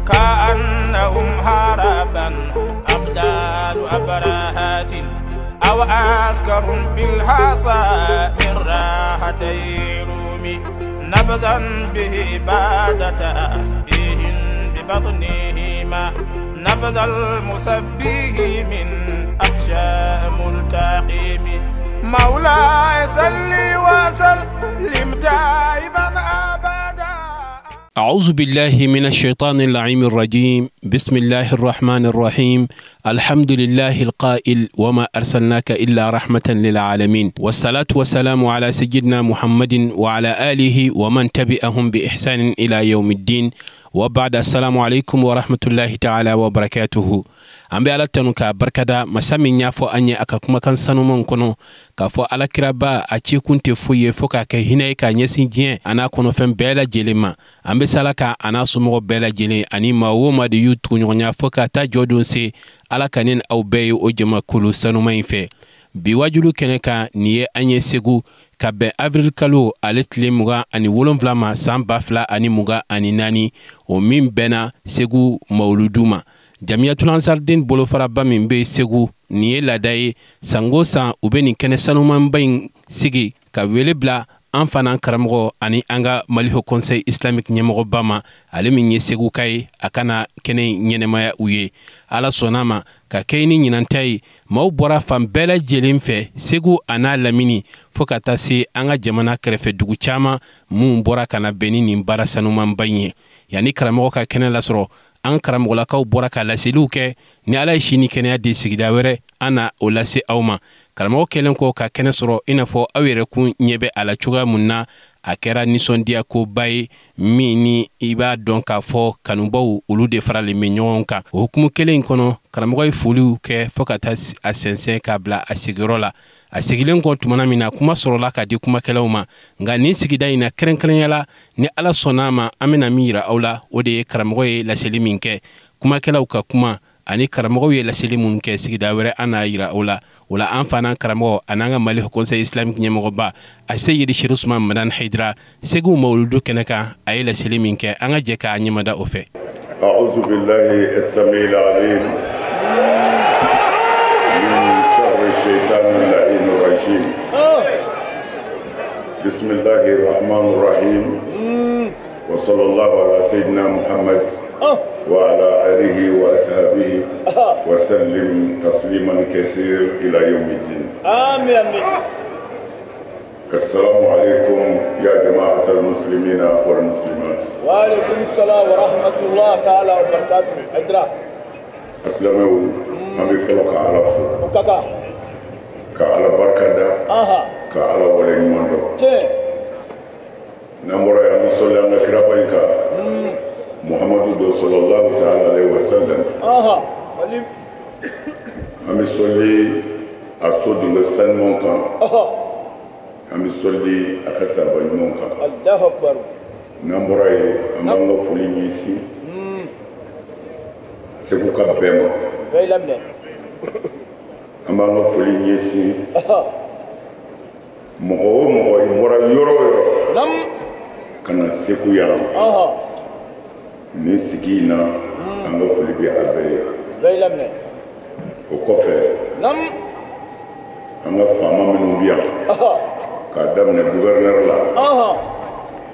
كأنهم هربا أبدال أبراهات أو عسكر بالحصى من راحتي رومي نبذا به بعد تسبيح ببطنهما نبذ المسبح من أحشاء ملتقيم مولاي صل وسلم دائما أبدا. أعوذ بالله من الشيطان اللعين الرجيم. بسم الله الرحمن الرحيم. الحمد لله القائل وما أرسلناك إلا رحمة للعالمين، والصلاة والسلام على سيدنا محمد وعلى آله ومن تبعهم بإحسان إلى يوم الدين، وبعد. السلام عليكم ورحمة الله تعالى وبركاته. An bɛ Ala tanu k'a barikada masa min y'a fɔ an ye a ka kumakan sanumanw kɔnɔ k'a fɔ alakiraba a cikun tɛ foyi ye fo k'a kɛ hinɛ ye k'a ɲɛsin diɲɛ a n'a kɔnɔfɛn bɛɛ lajɛlen ma. An bɛ sala ka a n'a somɔgɔw bɛɛ lajɛlen ani maa o maa de y'u tuguɲɔgɔnya fo ka taa jɔ don se Ala ka ne aw bɛɛ ye o jamakulu sanuman in fɛ. Bi wajulu kɛnɛ kan nin ye an ye Segu ka bɛn avril kalo ale tile 27 ma san 2024, o min bɛnna Segu mawuludu ma. Jamiyatul Ansardin bolofaraba min bɛ Segu, nin ye laada ye sango san u bɛ nin kɛnɛ sanumanba in sigi ka wele bila an fana karamɔgɔ ani an ka Mali Haut Conseil Islamique ɲɛmɔgɔba ma, ale min ye Segu ka ye, a kana kɛnɛ ɲɛnɛmaya u ye. Ala sɔnna ma ka kɛ ni ɲinanta ye, maaw bɔra fan bɛɛ lajɛlen fɛ Segu a n'a lamini fo ka taa se an ka jamana kɛrɛfɛ dugu caman mun bɔra ka na bɛn ni nin baara sanumanba in ye. Yanni karamɔgɔ ka kɛnɛ lasɔrɔ, an karamɔgɔlakaw bɔra ka laseliw kɛ. Ni Ala ye sini kɛnɛya di sigida wɛrɛ, an na o lase aw ma. Karamɔgɔ kɛlen kɔ ka kɛnɛ sɔrɔ, i n'a fɔ aw yɛrɛ kun ɲɛ bɛ a la cogoya mun na, a kɛra nisɔndiya koba ye min ni i b'a dɔn k'a fɔ kanubaw olu de faralen bɛ ɲɔgɔn kan. O hukumu kelen in kɔnɔ, karamɔgɔ ye foliw kɛ fo ka taa a sɛnsɛn k'a bila a sigiyɔrɔ la. A sigilen kɔ tumana min na, kuma sɔrɔla ka di kumakɛlaw ma. Nka nin sigida in na kɛrɛnkɛrɛnya la, ni Ala sɔnna a ma, an bɛna min yira aw la, o de ye karamɔgɔ ye laseli min kɛ, kumakɛlaw ka kuma ani karamɔgɔw ye laseli minnu kɛ sigida wɛrɛ, an n'a yira aw la. O la an fana karamɔgɔ a n'an ka Mali Haut Conseil Islamique ɲɛmɔgɔba a Seyidi Chérif Ousmane Madani Haidara, Segu mawuludu kɛnɛ kan, a ye laseli min kɛ, an ka jɛ k'a ɲɛmada o fɛ. أعوذ بالله السميع العليم من شر الشيطان اللعين الرجيم. بسم الله الرحمن الرحيم، وصلى الله على سيدنا محمد وعلى آله وأصحابه وسلم تسليما كثيرا إلى يوم الدين. آمين. السلام عليكم يا جماعة المسلمين والمسلمات. وعليكم السلام ورحمة الله تعالى وبركاته. أدرا أسلموا أمي فلك على فو كعلى بركة كعلى ولي مندو نمر يا مصلي على كرابيك محمد صلى الله تعالى عليه وسلم. أمي صلي أصدق السلمون كان أمي صلي أكسب المون كان. الله أكبر. نمر يا أمي فلي نيسي سبوك بما. أمي فلي نيسي mɔgɔ o mɔgɔ i bɔra yɔrɔ o yɔrɔ ka na Segu yan nin sigi in na, an ka foli bɛ a bɛɛ ye. O kɔfɛ, an ka faama minnu bɛ yan k'a daminɛ gouverneur la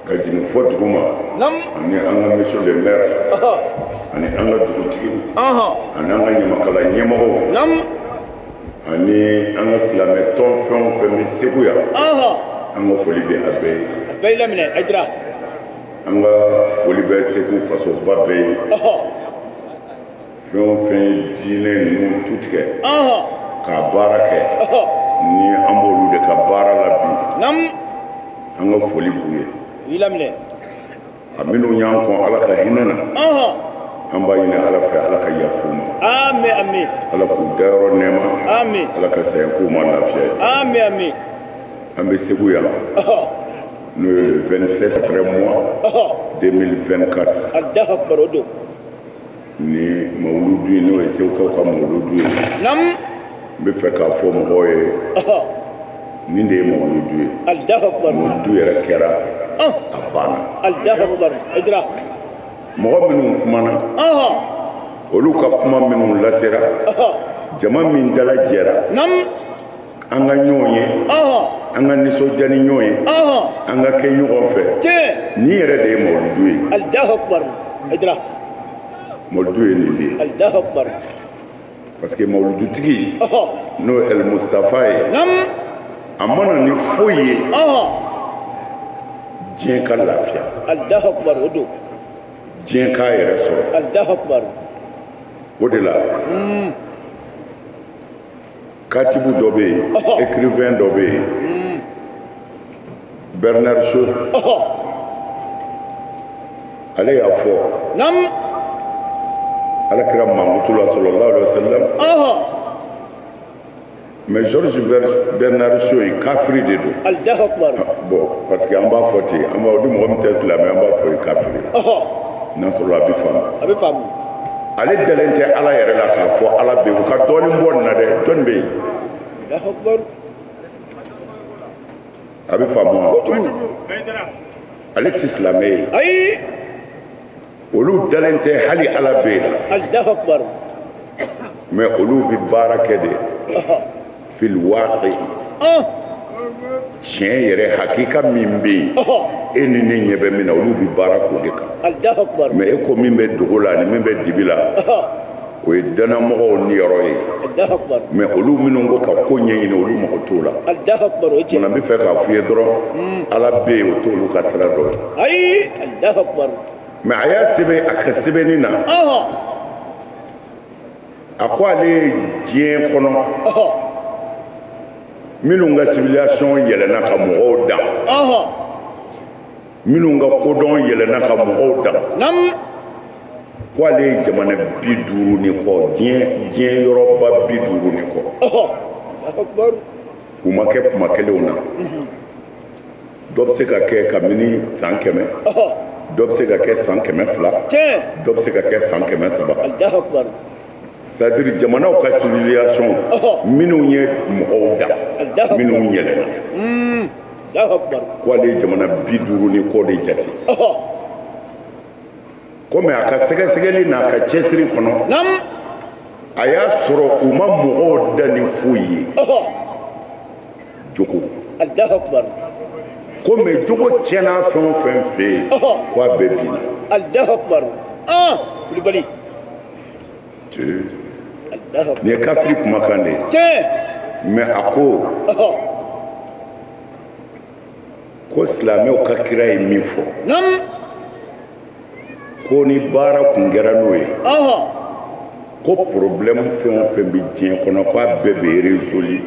ka jigin fo dugu ma, ani an ka monsieur le maire, ani an ka dugutigiw, ani an ka ɲamakala ɲɛmɔgɔw, ani an ka silamɛ tɔn fɛn o fɛn bɛ Segu yan, an ka foli bɛ a bɛɛ ye. An ka foli bɛ Segu fasoba bɛɛ ye. Fɛn o fɛn ye diinɛ ninnu tu tigɛ k'a baara kɛ, ni an b'olu de ka baara la bi, an ka foli b'u ye. A minnu y'an kɔn Ala ka hinɛ na, an b'a ɲini Ala fɛ Ala ka yafa u ma. Ala k'u dayɔrɔ nɛɛma. Ala ka saya k'u ma lafiya ye. An bɛ Segu yan, n'o ye le 27 mois 2024. Ni mawuludu ye, n'o ye Segukaw ka mawuludu ye. N bɛ fɛ k'a fɔ mɔgɔw ye nin de ye mawuludu ye. Mawuludu yɛrɛ kɛra, a banna. Mɔgɔ minnu kumana, olu ka kuma minnu lasera, jama min dala jɛra, an ka ɲɔgɔn ye, an ka nisɔndiya ni ɲɔgɔn ye, an ka kɛ ɲɔgɔn fɛ. Nin yɛrɛ de ye mawuludu ye. Allahu akbar. Aidara. Mawuludu ye nin de ye. Allahu akbar. Parce que mawuludutigi n'o ye El Mustafa ye, a ma na ni foyi ye diɲɛ ka lafiya. Allahu akbar, o don. Diɲɛ k'a yɛrɛ sɔrɔ. Allahu akbar. O de la katibu dɔ bɛ yen, écrivain dɔ bɛ yen, Bernard Shaw. Ale y'a fɔ Alakira mankutu la sallallahu alaihi wa sallam. Mais Georges Bernard Shaw ye kafiri de don. Allahu akbar. Bon, parce que an b'a fɔ ten, an b'a ni mɔgɔ min tɛ silamɛ an b'a fɔ ye kafiri ye. N'a sɔrɔ a bɛ faamu. A bɛ faamu. Ale dalen tɛ Ala yɛrɛ la k'a fɔ Ala bɛ yen. U ka dɔɔnin bɔ nin na dɛ, jɔnni bɛ yen? Allahu akbar. A bɛ faamu wa? Ale tɛ silamɛ ye. Ayi. Olu dalen tɛ hali Ala bɛ yen la. Allahu akbar. Mais olu bɛ baara kɛ de. Fil waaqi. Tiɲɛ yɛrɛ hakika min bɛ yen, e ni ne ɲɛ bɛ min na, olu bɛ baara k'o de kan. Allahu akbar. Mais e ko min bɛ dogo la ani min bɛ dibi la, o ye dannamɔgɔw niyɔrɔ ye. Allahu akbar. Mais olu minnu ko ka ko ɲɛɲini, olu mago t'o la. Allahu akbar, o ye tiɲɛ. Munna n bɛ fɛ k'a f'i ye dɔrɔn, Ala bɛ yen, o t'olu ka sira dɔ ye. Ayi, Allahu akbar. Mais a y'a sɛbɛn a ka sɛbɛnni na, a ko ale ye diɲɛ kɔnɔ minnu ka civilisation yɛlɛnna ka mɔgɔw dan, minnu ka kodɔn yɛlɛnna ka mɔgɔw dan, ko ale ye jamana 50 ni kɔ, diɲɛ yɔrɔba 50 ni kɔ. U ma kɛ kuma kelenw na. Dɔ bɛ se ka kɛ kabini san 100, dɔ bɛ se ka kɛ san 200, dɔ bɛ se ka kɛ san 300. C'est-à-dire jamanaw ka civilisation minnu ye mɔgɔw dan, minnu yɛlɛnna, ko ale ye jamana 50 ni kɔ de jate. Komi a ka sɛgɛsɛgɛli n'a ka cɛsiri kɔnɔ, a y'a sɔrɔ u ma mɔgɔw dan ni foyi ye, jogo. Komi jogo tiɲɛna fɛn o fɛn fɛ yen, ko a bɛɛ binna. Allahu akbar. Kulubali. Nin ye kafiri kumakan de ye. Mais a ko ko silamɛw ka kira ye min fɔ, ko ni baara kun kɛra n'o ye, ko problème fɛn o fɛn bɛ diɲɛ kɔnɔ, ko a bɛɛ bɛ résolu.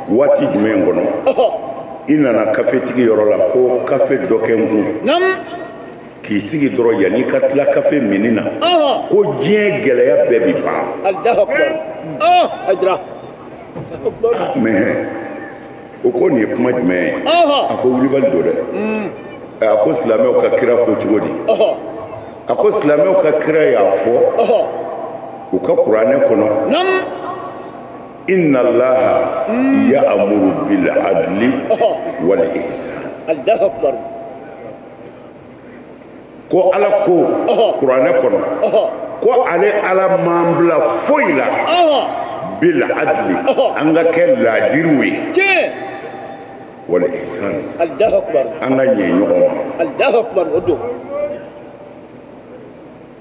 Waati jumɛn kɔnɔ? I nana kafetigi yɔrɔ la ko kafe dɔ kɛ n kun, k'i sigi dɔrɔn yanni i ka tila kafe minni na, ko diɲɛ gɛlɛya bɛɛ bi ban. Allahu akbar. Mais o ko nin ye kuma jumɛn ye? A ko wulibali don dɛ. A ko silamɛw ka kira ko cogo di? A ko silamɛw ka kira y'a fɔ u ka kuranɛ kɔnɔ, inna allaha ya'muru bil adli wal ihsan. Allahu akbar. Ko Ala ko kuranɛ kɔnɔ, ko ale Ala m'an bila foyi la bil adli, an ka kɛ laadiriw ye, wal ihsan, Allahu akbar, an ka ɲɛ ɲɔgɔn ma. Allahu akbar, o don.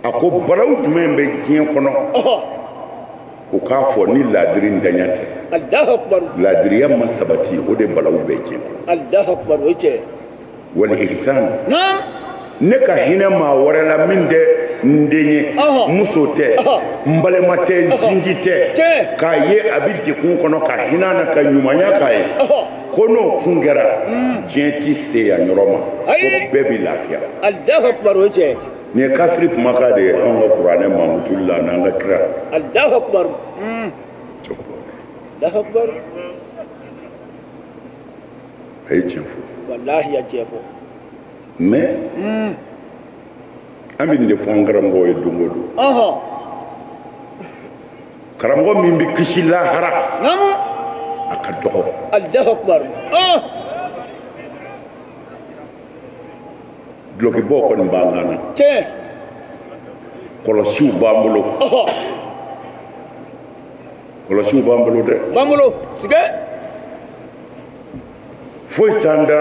A ko balawu jumɛn bɛ diɲɛ kɔnɔ, o k'a fɔ ni laadiri ntanya tɛ. Allahu akbar. Laadiriya ma sabati, o de balawu bɛ diɲɛ kɔnɔ. Allahu akbar, o ye tiɲɛ. Wal ihsan. Naam. Ne ka hinɛ maa wɛrɛ la min tɛ n den ye, muso tɛ, n balima tɛ, n sinji tɛ, k'a ye a bɛ degun kɔnɔ ka hinɛ a na ka ɲumanya k'a ye, ko n'o kun kɛra diɲɛ ti se yan yɔrɔ ma, ko bɛɛ bɛ lafiya. Allahu akbar, o ye tiɲɛ. Nin ye kafiri kumakan de ye anw ka kuranɛ mankutuli la n'an ka kira. Allahu akbar. Allahu akbar. A ye tiɲɛ fɔ. Walahi a tiɲɛ fɔ. Mais an bɛ nin de fɔ an karamɔgɔw ye don o don. Karamɔgɔ min bɛ kisi lahara, a ka dɔgɔ. Allahu akbar. Dulɔkibɔ kɔni b'an kan na. Tiɲɛ. Kɔlɔsiw b'an bolo. Kɔlɔsiw b'an bolo dɛ. B'an bolo. Sige. Foyi t'an da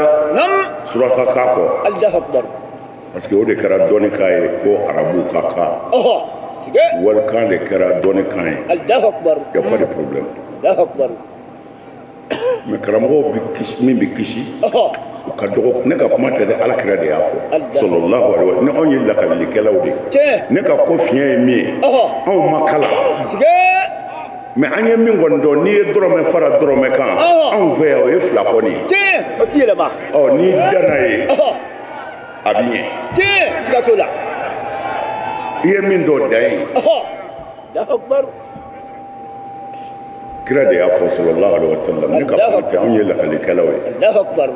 suraka kan kɔ. Allahu akbar. Parce que o de kɛra dɔnni kan ye ko arabuw ka kan. Sige. Walikan de kɛra dɔnni kan ye. Allahu akbar. Y a pas de problème. Allahu akbar. Mais karamɔgɔw bɛ kisi min bɛ kisi. U ka dɔgɔ ne ka kuma tɛ dɛ, ala kira de y'a fɔ. Sallallahu alaihi wa sallam. Ni anw ye lakalilikɛlaw de ye. Ne ka ko fiɲɛ ye min ye. Anw ma kalan. Mais an ye min kɔni dɔn, n'i ye dɔrɔmɛ fara dɔrɔmɛ kan, anw fɛ yan o ye fila kɔni ye. Tiɲɛ, o ti yɛlɛma. Ɔ n'i danna ye, a bɛ ɲɛ. Tiɲɛ, siga t'o la. I ye min dɔn dan ye. Allahu akbar. Kira de y'a fɔ sallallahu alaihi wa sallam. Ne ka kuma tɛ, anw ye lakalikɛlaw ye. Allahu akbar.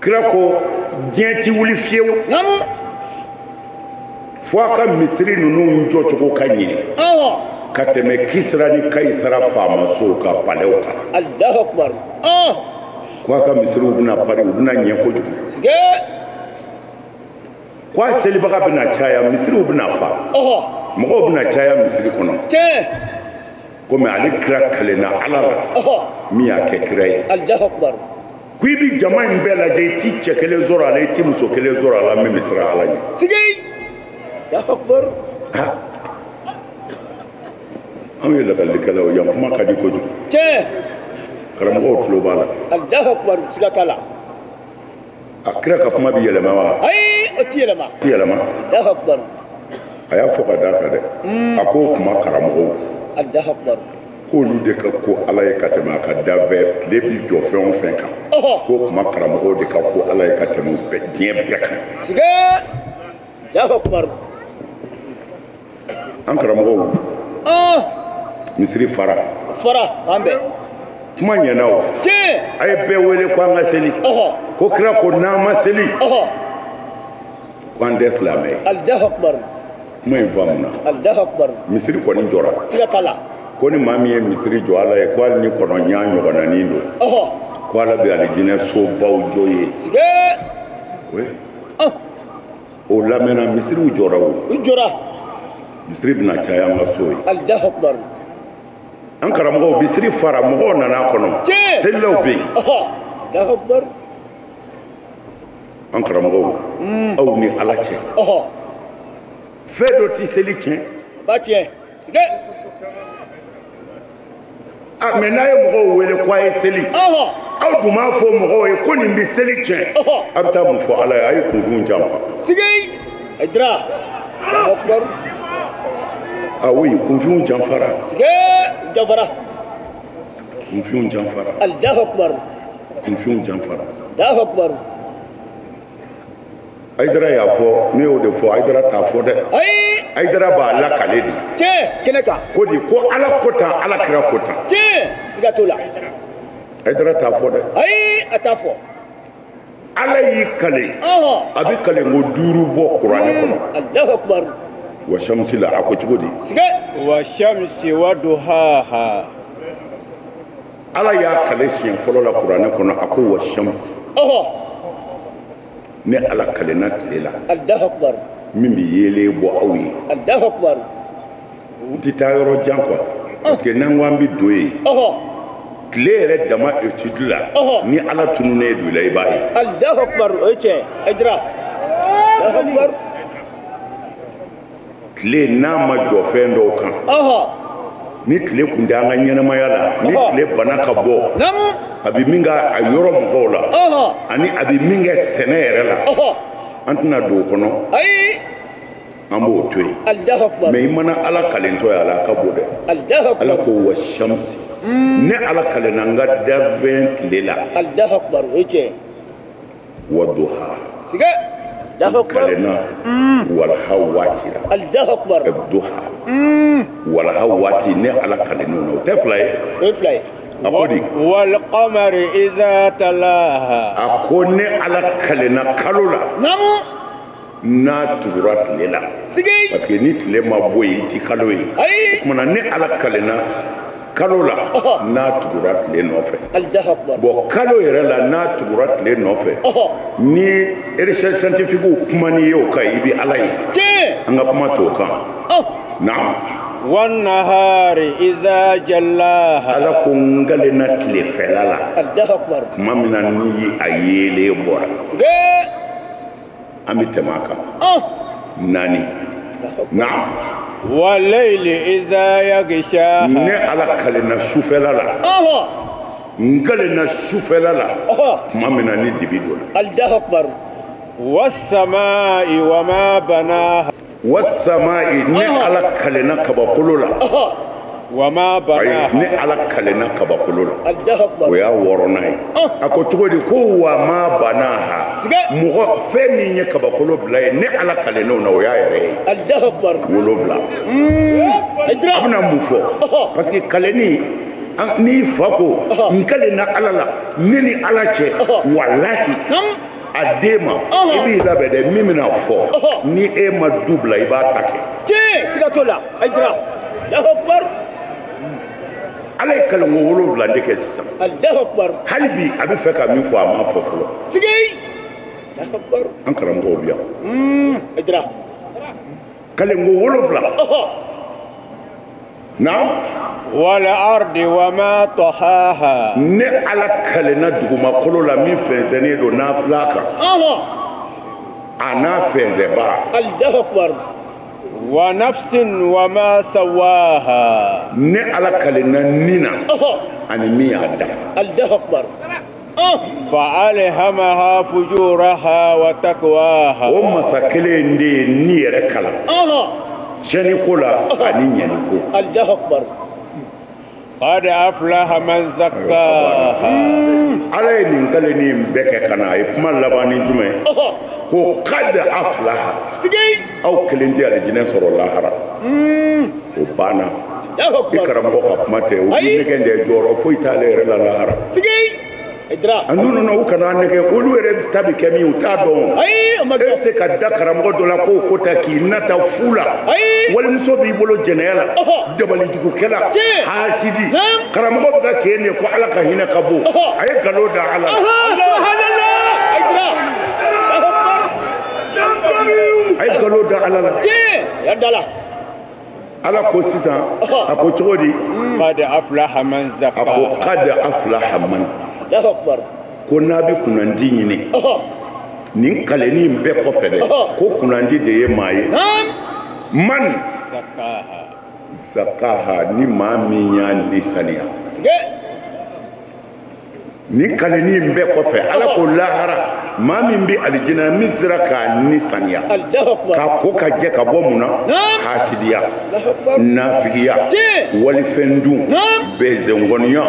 Kira ko diɲɛ ti wuli fiyewu. Naamu. Fo a ka misiri ninnu jɔcogo ka ɲɛ. Ka tɛmɛ Kisira ni Kayisara faamasow ka palɛw kan. Allahu akbar. Ko a ka misiriw bɛna pari, u bɛna ɲɛ kojugu. Ko a selibaga bɛna caya, misiriw bɛna fa. Mɔgɔw bɛna caya misiri kɔnɔ. Komi ale kira kalenna Ala la min y'a kɛ kira ye. Allahu akbar. Ko i bi jama in bɛɛ lajɛ, i ti cɛ kelen sɔrɔ a la, i ti muso kelen sɔrɔ a la min bɛ siran Ala ɲɛ. Allahu akbar. Anw ye lakalilikɛlaw ye, yan kuma ka di kojugu. Tiɲɛ. Karamɔgɔw tulo b'a la. Allahu akbar, siga t'a la. A kira ka kuma bɛ yɛlɛma wa? Ayi, o ti yɛlɛma. Ti yɛlɛma. Allahu akbar. A y'a fɔ ka d'a kan dɛ. A k'o kuma karamɔgɔw. Allahu akbar. K'olu de ka ko Ala ye ka tɛmɛ a ka danfɛn tile bi jɔ fɛn o fɛn kan. K'o kuma karamɔgɔw de ka ko Ala ye ka tɛmɛ diɲɛ bɛɛ kan. Siga. Allahu akbar. An karamɔgɔw. Misiri fara. Fara fan bɛɛ. Kuma ɲɛna o. Tiɲɛ. A ye bɛɛ wele ko an ka seli. Ko kira ko n'an ma seli. Ko an tɛ silamɛ ye. Allahu akbar. Kuma in faamuna. Allahu akbar. Misiri kɔni jɔra. Siga t'a la. Ko ni maa min ye misiri jɔ Ala ye, ko hali ni kɔnɔ ɲa ɲɔgɔnnanin don. Ko Ala bɛ alijinɛ sobaw jɔ ye. Siga. Oui. O lamɛnna, misiriw jɔra o. U jɔra. Misiri bɛna caya an ka so ye. Allahu akbar. An karamɔgɔw misiri fara, mɔgɔw nana a kɔnɔ. Selilaw bɛ yen. Allahu akbar. An karamɔgɔw, aw ni Ala cɛ. Fɛn dɔ ti seli tiɲɛ. Ba tiɲɛ. Siga. Ah, mais n'a ye mɔgɔw wele ko a ye seli. Aw dun b'a fɔ mɔgɔw ye ko nin bɛ seli tiɲɛ. A bɛ taa mun fɔ Ala ye? A ye kunfinw janfa. Siga. Ayidara. Allahu akbar. Ah oui, kunfinw janfara. Siga. Janfara. Kunfinw janfara. Allahu akbar. Kunfinw janfara. Allahu akbar. Ayidara y'a fɔ, ne y'o de fɔ, Ayidara t'a fɔ dɛ. Ayi. Ayidara b'a lakale de. Tiɲɛ, kɛnɛ kan. Ko di, ko Ala ko tan, Ala kira ko tan. Tiɲɛ, siga t'o la. Ayidara t'a fɔ dɛ. Ayi, a t'a fɔ. Ala y'i kale. A bɛ kale ko 5 bɔ kuranɛ kɔnɔ. Allahu akbar. Wa shamsi la, a ko cogo di? Siga. Wa shamsi wa duhaha. Ala y'a kale siɲɛ fɔlɔ la kuranɛ kɔnɔ, a ko wa shamsi. Ne Ala kalenna tile la. Allahu akbar. Min bɛ yeelen bɔ aw ye. Allahu akbar. N tɛ taa yɔrɔ jan quoi. Parce que n'an ko an bɛ don yen. Tile yɛrɛ dama étude la. Ni Ala tununnen don i la, i b'a ye. Allahu akbar, o ye tiɲɛ ye. Ayidara. Allahu akbar. Tile n'a ma jɔ fɛn dɔw kan. Ni tile kun tɛ an ka ɲɛnamaya la, ni tile bana ka bɔ. Naamu. A bɛ min kɛ a yɔrɔ mɔgɔw la. Ani a bɛ min kɛ sɛnɛ yɛrɛ la. An tɛna don o kɔnɔ. Ayi. An b'o to yen. Allahu akbar. Mais i mana Ala kalentɔ ye a la, a ka bon dɛ. Allahu akbar. Ala ko wa shamsi. Ne Ala kalenna n ka danfɛn tile la. Allahu akbar, o ye tiɲɛ ye. Wa duha. Siga. Allahu akbar. Kalenna walaha waati la. Allahu akbar. Duha. Walaha waati ne Ala kalenna o la, o tɛ fila ye. O ye fila ye. A ko di? Wal qamari iza talaha. A ko ne Ala kalenna kalo la. Naamu. N'a tugura tile la. Sigi. Parce que ni tile ma bɔ yen, i ti kalo ye. Ayi. O tuma na ne Ala kalenna kalo la n'a tugura tile nɔfɛ. Allahu akbar. Bon, kalo yɛrɛ la n'a tugura tile nɔfɛ. Ni recherche scientifique kuma n'i ye o kan, i bɛ Ala ye. Tiɲɛ. An ka kuma t'o kan. Naam. Wan-nahari iza jallaha. Ala ko n kalenna tilefɛla la. Allahu akbar. Tuma min na ni a yeelen bɔra. An bɛ tɛmɛ a kan. 4. Naam. Wal-layli iza yaghshaha. Ne Ala kalenna sufɛla la. N kalenna sufɛla la. Tuma min na ni dibi donna. Allahu akbar. Was-samaa'i wa ma banaha. Was-samaa'i ne Ala kalenna kabakolo la. Wa ma banaha. Ne Ala kalenna kabakolo la. Allahu akbar. O y'a 6nan ye. A ko cogo di ko wa ma banaha. Mɔgɔ fɛn min ye kabakolo bila yen ne Ala kalenna o na o y'a yɛrɛ ye. Allahu akbar. 7. A bɛna mun fɔ? Parce que kalenni n'i fa ko n kalenna Ala la ne ni Ala cɛ walahi. A den ma i b'i labɛn dɛ min bɛna fɔ ni e ma du bila i b'a ta kɛ. Tiɲɛ siga t'o la. Hayidara. Allahu akbar. Ala ye kalenko 7 de kɛ sisan. Allahu akbar. Hali bi a bɛ fɛ ka min fɔ a m'a fɔ fɔlɔ. Sigi. Allahu akbar. An karamɔgɔw bɛ yan. Hayidara. Kalenko 7. Naam. Wal-ardi wa ma tahaha. Ne Ala kalenna dugumakolo la min fɛnsɛnnen don n'a fil'a kan. A n'a fɛnsɛba. Allahu akbar. Wa nafsin wa ma sawaha. Ne Ala kalenna ni na ani min y'a dafa. Allahu akbar. Fa alhamaha fujuraha wa taqwaha. O masa kelen in de ye ni yɛrɛ kalan. Tiɲɛni ko la ani ɲɛni ko. Allahu akbar. Qad aflaha man zakkaha. Ala ye nin kalenni in bɛɛ kɛ ka na a ye kuma laban ni jumɛn? Ko qad aflaha. Aw kelen tɛ alijinɛ sɔrɔ lahara. O banna. I karamɔgɔ ka kuma tɛ o b'i nɛgɛn dɛ jɔyɔrɔ foyi t'ale yɛrɛ la lahara. A non non non u kana nɛgɛ olu yɛrɛ ta bɛ kɛ min u t'a dɔn. E bɛ se ka da karamɔgɔ dɔ la k'o ko ta k'i nata fu la. Walimuso b'i bolo jɛnɛya la. Dabalijugukɛla. Hasidi. Karamɔgɔ bɛ ka k'e nin ko Ala ka hinɛ ka bon. A ye nkalon da Ala la. A ye nkalon da Ala la. Ala ko sisan a ko cogo di? Qad aflaha man zakkaha. A ko qad aflaha man. Ko n'a bɛ kunnandi ɲini nin kalenni in bɛɛ kɔfɛ dɛ ko kunnandi de ye maa ye man zakaha ni maa min y'a ni saniya nin kalenni in bɛɛ kɔfɛ Ala ko lahara maa min bɛ alijinɛ min sera k'a ni saniya k'a ko ka jɛ ka bɔ mun na hasidiya nafigiya walifɛndun bɛnzɛngɔniya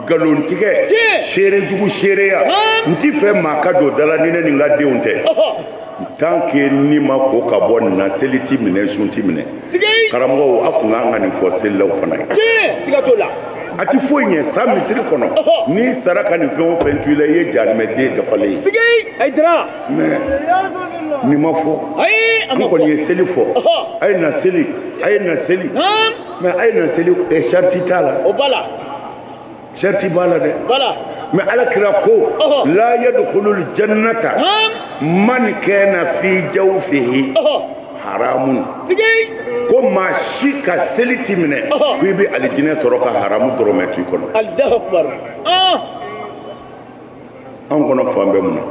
nkalontigɛ seerejugu seereya n ti fɛ maa ka don da la ni ne ni n ka denw tɛ tant que ni ma ko ka bɔ nin na seli ti minɛ sun ti minɛ karamɔgɔw a kun kan ka nin fɔ selilaw fana ye. Siga t'o la. A ti foyi ɲɛ sa misiri kɔnɔ n'i sara ka nin fɛn o fɛn to i la i ye jahanamɛden dafalen ye. Hayidara. Mais nin ma fɔ. An kɔni ye seli fɔ. A ye na seli a ye na seli. Mais a ye na seli sariti t'a la. O b'a la. Sariti b'a la dɛ. B'a la. Mais Ala kira ko la yadkhulul jannata man kana fi jawfihi haramun. Ko maa si ka seli ti minɛ ko i bɛ alijinɛ sɔrɔ ka haramu dɔrɔmɛ to i kɔnɔ. Allahu akbar. Anw kɔnɔ fan bɛɛ mun na.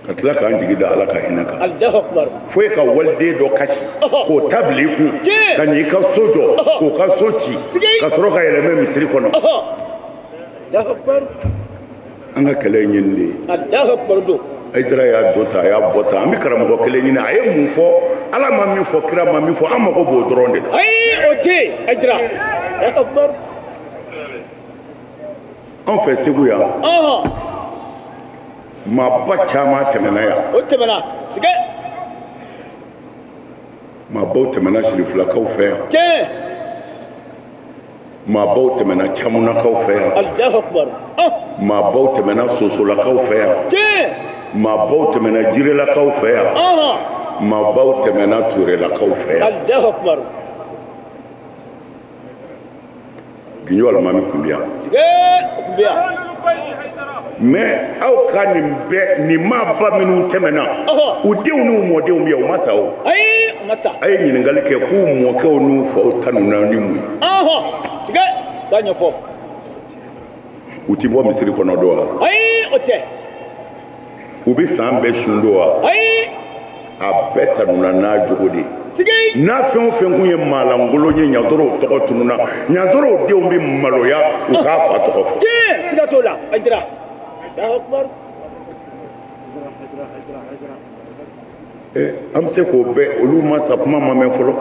Ka tila k'an jigi da Ala ka hinɛ kan. Allahu akbar. Fo e ka waliden dɔ kasi k'o ta bila i kun ka n'i ka so jɔ k'o ka so ci ka sɔrɔ ka yɛlɛmɛ misiri kɔnɔ. Allahu akbar. An ka kɛlɛ in ye nin de ye. Allahu akbar don. Hayidara y'a dɔ ta a y'a bɔ ta an bɛ karamɔgɔ kelen ɲini a ye mun fɔ Ala ma min fɔ kira ma min fɔ an mago b'o dɔrɔn de la. Ayi o tɛ yen Hayidara. Allahu akbar. An fɛ Segu yan. Maaba caman tɛmɛna yan. O tɛmɛna. Sigɛ. Maabaw tɛmɛna Sirifilakaw fɛ yan. Tiɲɛ. Maabaw tɛmɛna Camunakaw fɛ yan. Allahu akbar. Maabaw tɛmɛna Sosolakaw fɛ yan. Tiɲɛ. Maabaw tɛmɛna Jirelakaw fɛ yan. Maabaw tɛmɛna Turelakaw fɛ yan. Allahu akbar. Giɲo alimami kun bɛ yan. Sigɛ o kun bɛ yan. Mais aw ka nin bɛɛ nin maaba minnu tɛmɛna u denw n'u mɔdenw bɛ yan u ma sa o. Ayi u ma sa. A ye ɲininkali kɛ k'u mɔkɛw n'u faw tanuna ni mun ye. Siga k'a ɲɛfɔ. U ti bɔ misiri kɔnɔ don wa. Ayi o tɛ. U bɛ san bɛɛ sun don wa. Ayi. A bɛɛ tanuna n'a jogo de ye. N'a fɛn o fɛn kun ye maalankolon ye ɲansɔrɔw tɔgɔ tununa ɲansɔrɔw denw bɛ maloya u k'a fa tɔgɔ fɔ. Tiɲɛ siga t'o la Hayidara. An bɛ se k'o bɛɛ olu ma sa kuma ma mɛn fɔlɔ.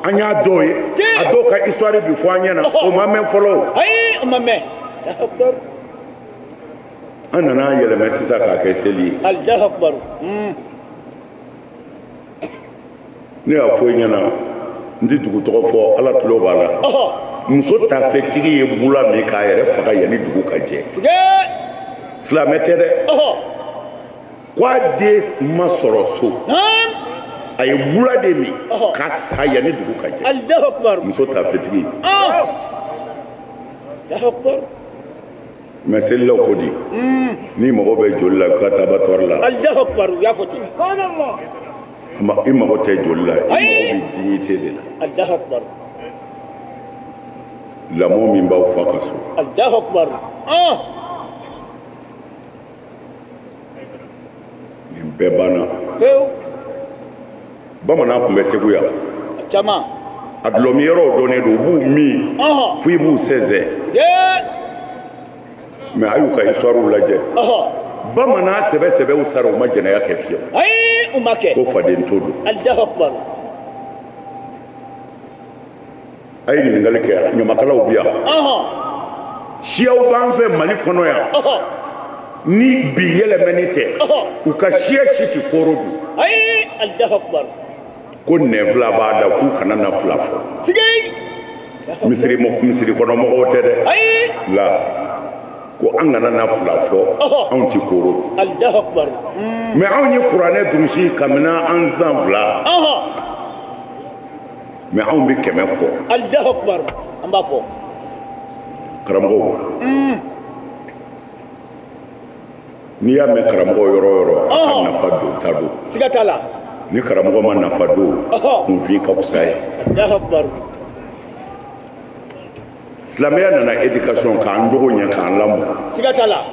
An y'a dɔw ye a dɔw ka histoire bi fɔ an ɲɛna o ma mɛn fɔlɔ o. Ayi o ma mɛn. An nana yɛlɛmɛ sisan k'a kɛ seli ye. Alahu akibaru. Ne y'a fɔ i ɲɛna n tɛ dugu tɔgɔ fɔ Ala tulo b'a la. Muso tafetigi ye bula min k'a yɛrɛ faga yanni dugu ka jɛ. Silamɛ tɛ dɛ. Ko a den ma sɔrɔ so. A ye bula de min ka sa yanni dugu ka jɛ. Alahu akibaru. Muso tafetigi. Alahu akibaru. Mais selilaw ko di. N'i mago bɛ joli la k'i ka taa abattoir la. Alahu akibaru u y'a fɔ ten. I mago tɛ joli la i mago bɛ dignité de la. Alahu akibaru. Lamɔ min b'aw fa ka so. Alahu akibaru. Nin bɛɛ banna. Pewu. Bamanan tun bɛ Segu yan. A caman. A dulɔminyɔrɔw dɔnnen don u b'u min. Fo i b'u sɛnsɛn. Mais a y'u ka histoire lajɛ. Bamanan sɛbɛ sɛbɛw sara u ma jɛnɛya kɛ fiyewu. Ayi u ma kɛ. Ko faden to don. Alahu akibaru. A ye ɲininkali kɛ ɲamakalaw bi yan. Siyaw b'an fɛ Mali kɔnɔ yan. Ni bi yɛlɛmɛni tɛ. U ka siya si ti koro dun. Ayi Alahu akibaru. Ko nɛn fila b'a da k'u kana na fila fɔ. Sigi. Misiri kɔnɔ mɔgɔw tɛ dɛ. Ayi. La. Ko an kana na fila fɔ anw ti koro. Alahu akibaru. Mais anw ye kuranɛ durusi kabini an san 2. Mais anw bɛ 100 fɔ. Alahu akibaru an b'a fɔ. Karamɔgɔw. N'i y'a mɛn karamɔgɔ yɔrɔ o yɔrɔ a ka nafa don ta don. Siga t'a la. Ni karamɔgɔ ma nafa don kunfin ka fisa ye. Alahu akibaru. Silamɛya nana éducation k'an jogo ɲɛ k'an lamɔ. Siga t'a la.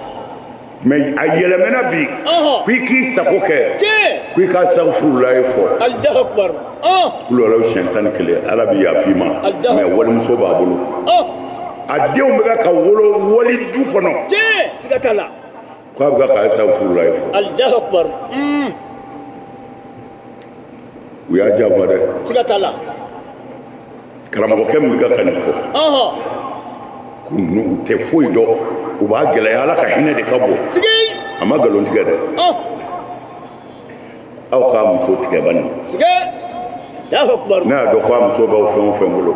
Mais a yɛlɛmɛna bi. Ko i k'i sago kɛ. Ko i ka safurulayi fɔ. Alahu akibaru. Kulubaliw siɲɛ 11 Ala bɛ yafa i ma. Mais walimuso b'a bolo. A denw bɛ ka wolo wali du kɔnɔ. Siga t'a la. K'a bɛ ka safurulayi fɔ. Alahu akibaru. U y'a janfa dɛ. Siga t'a la. Karamɔgɔkɛ min bɛ ka nin fɔ. Ko ninnu u tɛ foyi dɔn u b'a gɛlɛya Ala ka hinɛ de ka bon. A ma nkalon tigɛ dɛ. Aw k'a muso tigɛ bani. N'a y'a dɔn ko a muso b'aw fɛn o fɛn bolo.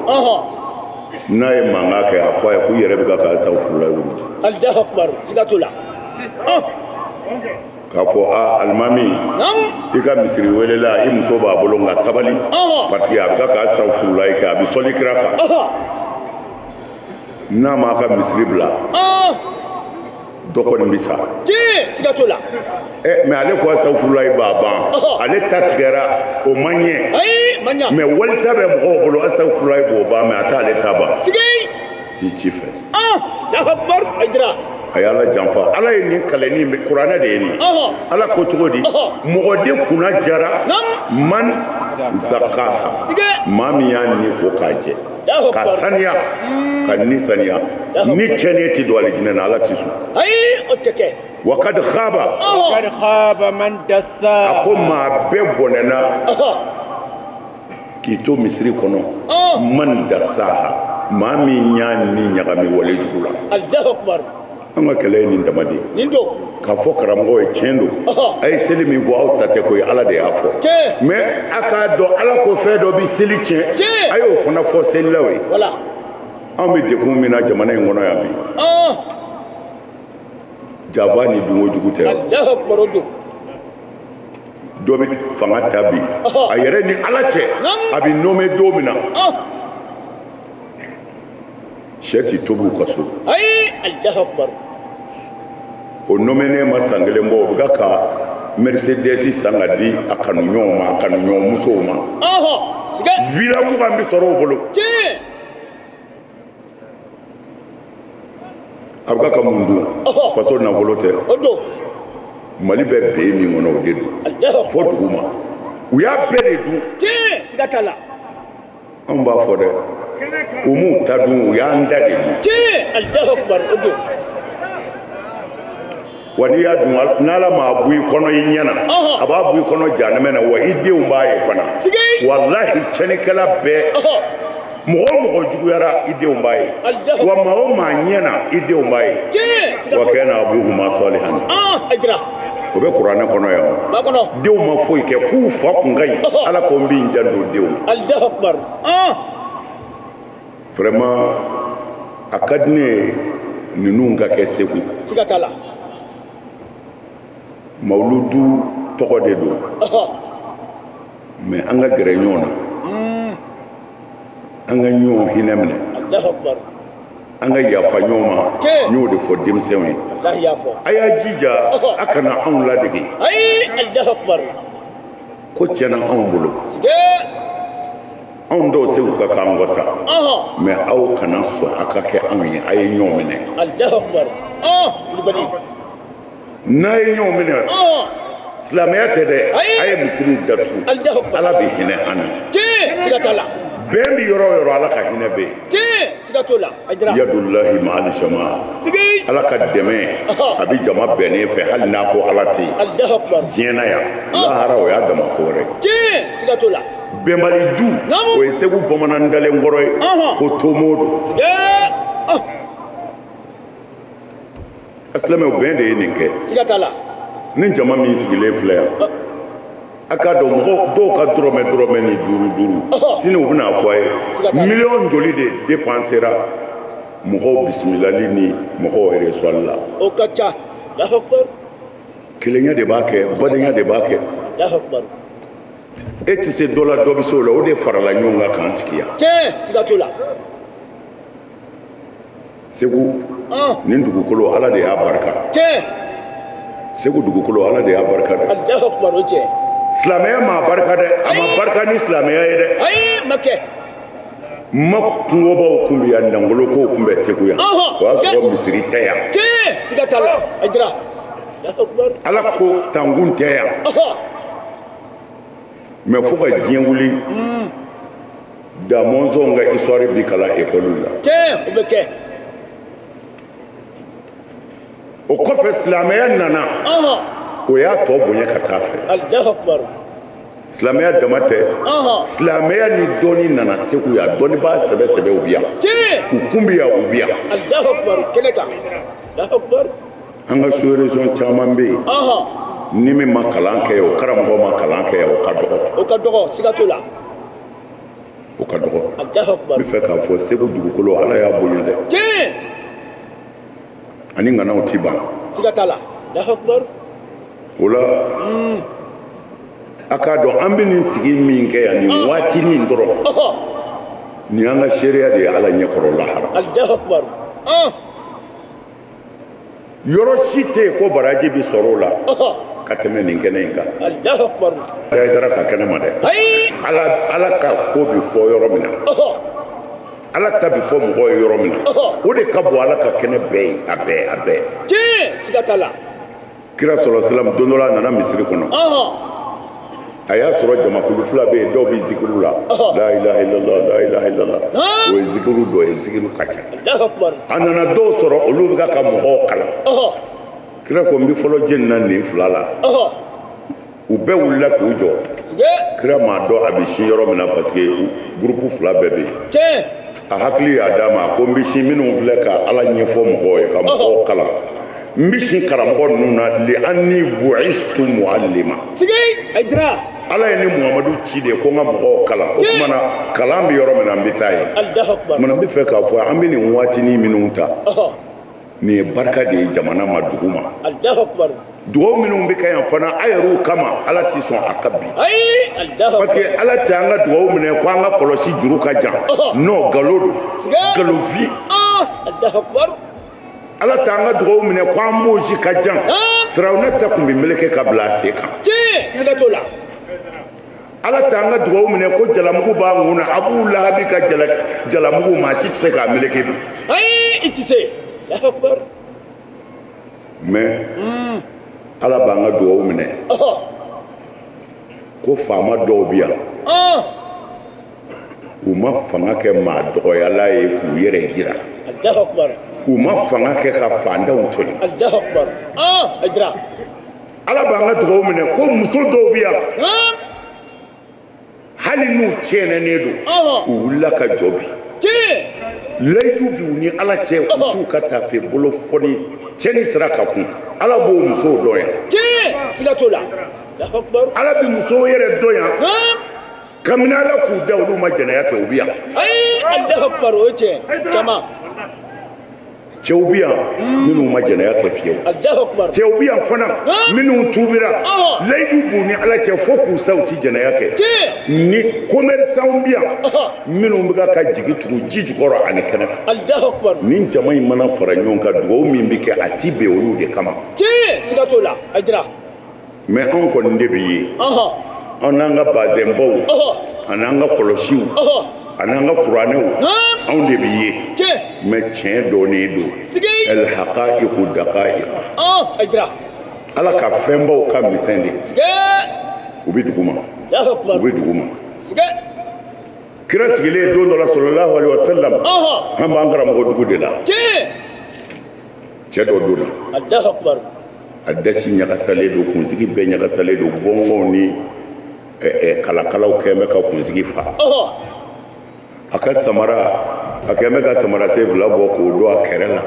N'a ye mankan kɛ a fɔ a ye k'u yɛrɛ bɛ ka k'a safurulayi wurudi. Alahu akibaru siga t'o la. K'a fɔ a alimami i ka misiri welela i muso b'a bolo nka sabali parce que a bɛ ka k'a safurulayi kɛ a bɛ sɔli kira kan. N'a m'a ka misiri bila dɔ kɔni bɛ sa. Siga t'o la. Mais ale ko asafurulayi b'a ban ale ta tigɛra o ma ɲɛ. Ayi ma ɲɛ. Mais wali ta bɛ mɔgɔw bolo asafurulayi b'o ban mais a t'ale ta ban. T'i ci fɛ. Alahu akibaru Hayidara. A y'Ala janfa Ala ye nin kalanni in kuranɛ de ye nin ye. Ala ko cogo di mɔgɔ de kunna jara man zakaha maa min y'a ni ko k'a jɛ. Ka saniya ka ni saniya ni tiɲɛni ti don alijinɛ na Ala ti sɔn. Ayi o tɛ kɛ. Wa kad khaba. Kad khaba man dassa. A ko maa bɛɛ bɔnɛna k'i to misiri kɔnɔ man dassaha maa min y'a ni ɲagami wale jugu la. Alahu akibaru. An ka kɛlɛ ye nin dama de ye. Nin don. K'a fɔ karamɔgɔw ye tiɲɛ don. A ye seli min fɔ aw ta tɛ ko ye Ala de y'a fɔ. Mais a k'a dɔn Ala ko fɛn dɔ bɛ seli tiɲɛ. A y'o fana fɔ selilaw ye. Anw bɛ degun min na jamana in kɔnɔ yan bi. Jaba ni dunko jugu tɛ. Alahu akibaru don. Dɔ bɛ fanga ta bi. A yɛrɛ ni Ala cɛ. A bɛ nommé don min na. Sɛ ti tobi u ka so. Ayi Alahu akibaru. O nommé ma san kelen bɔ, o bɛ ka Mercedes san ka di a kanuɲɔgɔnw ma, a kanuɲɔgɔn musow ma. Villa 20 bɛ sɔrɔ o bolo. A bɛ ka mun dun? Faso nafolo tɛ. Mali bɛ bɛn min kɔnɔ, o de don. Fo dugu ma. U y'a bɛɛ de dun. Anw b'a fɔ dɛ, u m'u ta dun, u y'an da de dun. Wa n'i y'a dun, n'Ala m'a bɔ i kɔnɔ i ɲɛna, a b'a bɔ i kɔnɔ jahanama na, wa i denw b'a ye fana. Walahi tiɲɛnikɛla bɛɛ, mɔgɔ o mɔgɔ juguyara, i denw b'a ye. Wa maa o maa ɲɛna, i denw b'a ye. Wa kana abuhuma salihan. O bɛ kuranɛ kɔnɔ yan. Denw ma foyi kɛ, k'u fa kun ka ɲi, Ala ko n b'i janto denw na. Vraiment, a ka di ne ye ninnu ka kɛ Segu. Mawuludu tɔgɔ de don, mais an ka gɛrɛ ɲɔgɔn na, an ka ɲɔgɔn hinɛ minɛ, an ka yafa ɲɔgɔn ma. N y'o de fɔ denmisɛnw ye, a y'a jija a kana anw ladege. Ko tiɲɛna anw bolo, anw dɔw Segu ka k'an kɔ sa, mais aw kana sɔn a ka kɛ anw ye. A ye ɲɔgɔn minɛ. N'a ye ɲɔgɔn minɛ, silamɛya tɛ dɛ, a ye misiriw datugu, Ala bɛ hinɛ an na. Bɛn bɛ yɔrɔ o yɔrɔ, Ala ka hinɛ bɛ yen. Yadullahi ma'al jamaa. Ala ka dɛmɛ a bɛ jama bɛnnen fɛ, hali n'a ko Ala tɛ yen diɲɛ na yan, lahara o y'a dama ko wɛrɛ. Bɛnbali du, o ye Segu bamanan dalen kɔrɔ ye, ko tomo don. Silamɛw, bɛn de ye nin kɛ. Ni jama min sigilen filɛ yan, a k'a dɔn mɔgɔ dɔw ka dɔrɔmɛ ni duuru duuru, sini u bɛna fɔ a ye miliyɔn joli de dépensera mɔgɔw bisimilali ni mɔgɔw reçoili la. O ka ca. Kelenya de b'a kɛ, badenya de b'a kɛ. E tɛ se dɔ la, dɔ bɛ se o la, o de farala ɲɔgɔn kan k'an sigi yan. Segu nin dugukolo, Ala de y'a barika. Segu dugukolo, Ala de y'a barika dɛ. Silamɛya m'a barika dɛ, a ma barika ni silamɛya ye dɛ. Ma kungobaw kun bɛ yan, dangolo kow kun bɛ Segu yan. O y'a sɔrɔ misiri tɛ yan. Ala ko tankun tɛ yan. Mais fo ka diɲɛ wuli, da mɔnzɔnw ka histoire bi kalan ekɔliw la. O kɔfɛ silamɛya nana, o y'a tɔ bonya ka taa fɛ. Silamɛya dama tɛ, silamɛya ni dɔnni nana Segu yan, dɔnnibaa sɛbɛ sɛbɛw bɛ yan, u kun bɛ yan, u bɛ yan. An ka sous-région caman bɛ yen, ni min ma kalan kɛ, o karamɔgɔ ma kalan kɛ, o ka dɔgɔ. O ka dɔgɔ, siga t'o la. O ka dɔgɔ. N bɛ fɛ k'a fɔ Segu dugukolo, Ala y'a bonya dɛ. Ani ŋanaw ti ban. Siga t'a la. O la, a k'a dɔn an bɛ nin sigi min kɛ yan nin waatinin dɔrɔn, nin y'an ka seereya de ye Ala ɲɛkɔrɔ lahara. Yɔrɔ si tɛ yen ko baraji bɛ sɔrɔ o la ka tɛmɛ nin kɛnɛ in kan. Hayidara ka kɛnɛ ma dɛ. Ala ka ko bɛ fɔ yɔrɔ min na, Ala ta bɛ fɔ mɔgɔw ye yɔrɔ min na, o de ka bon Ala ka kɛnɛ bɛɛ ye, a bɛɛ, a bɛɛ. Siga t'a la. Kira sɔlɔ salam don dɔ la, a nana misiri kɔnɔ. A y'a sɔrɔ jamakulu fila bɛ yen, dɔw bɛ zikiru la, la ilaha illallah, la ilaha illallah. O ye zikiru dɔ ye, zikiru ka ca. A nana dɔw sɔrɔ, olu bɛ ka mɔgɔw kalan. Kira ko n bɛ fɔlɔ jeni na nin fila la. U bɛɛ wulila k'u jɔ. Kira m'a dɔn a bɛ sin yɔrɔ min na, parce que groupe fila bɛɛ bɛ yen. A hakili y'a d'a ma, ko n bɛ sin minnu filɛ ka Ala ɲɛfɔ mɔgɔw ye, ka mɔgɔw kalan. N bɛ sin karamɔgɔ ninnu na, li anni bu'istu mu'allima. Ala ye ni Muhamadu ci de ko n ka mɔgɔw kalan. O tuma na kalan bɛ yɔrɔ min na, n bɛ taa yen. Tuma n bɛ fɛ k'a fɔ an bɛ nin waatinin minnu ta, nin ye barika de ye jamana ma, dugu ma. Dugawu minnu bɛ kɛ yan fana, a yɛrɛw kama, Ala t'i sɔn a ka bi. Parce que Ala tɛ an ka dugawu minɛ ko an ka kɔlɔsi juru ka jan. Non, nkalon don, nkalonfin. Ala t'an ka dugawu minɛ ko an b'o si ka jan. Firawuna ta tun bɛ meleke ka bila a sen kan. Siga t'o la. Ala t'an ka dugawu minɛ ko jalamugu b'a kun na. Abu Lahabi ka jalamugu maa si tɛ se k'a meleke bi. Ayi, i tɛ se. Mais Ala b'an ka dugawu minɛ. Ko faama dɔw bɛ yan. U ma fanga kɛ maa dɔgɔyala ye k'u yɛrɛ jira. U ma fanga kɛ ka fantanw tɔɲɔ. Ala b'an ka dugawu minɛ ko muso dɔw bɛ yan. Hali n'u tiɲɛnen don, u wulila ka jɔ bi. Layidu b'u ni Ala cɛ, u t'u ka tafe bolo fɔ ni tiɲɛni sira ka kun. Ala b'o musow dɔn yan. Siga t'o la. Ala bɛ musow yɛrɛ dɔn yan. Kabini Ala k'u da olu ma jɛnɛya kɛ, u bɛ yan. Ayi, Alahu akibaru, o ye tiɲɛ. Caman. Cɛw bɛ yan minnu ma jɛnɛya kɛ fiyewu. Cɛw bɛ yan fana minnu tuubira. Layidu b'u ni Ala cɛ fo k'u sa u ti jɛnɛya kɛ. Ni commerçant bɛ yan minnu bɛ ka jigi tugu ji jukɔrɔ ani kɛnɛ kan. Nin jama in mana fara ɲɔgɔn kan, dugawu min bɛ kɛ a ti bɛn olu de kama. Siga t'o la. Mais anw kɔni de bɛ ye. An n'an ka bazɛnbaw, an n'an ka kɔlɔsiw, an n'an ka kuranɛw, anw de bɛ ye. Mais tiɲɛ dɔɔnin don. El haqaiqu daqaiq. Ala ka fɛnbaw ka misɛn de. U bɛ dugu ma. U bɛ dugu ma. Kira sigilen don dɔ la sallallahu alaihi wa sallam. An b'an karamɔgɔ dugu de la. Cɛ dɔ donna. A dasi ɲagasalen don, kunsigi bɛɛ ɲagasalen don, gɔngɔnw ni kalakalaw kɛn bɛ ka kunsigi fa. A ka samara, a kɛn bɛ ka samara sen fila bɔ k'o don a kɛrɛ la.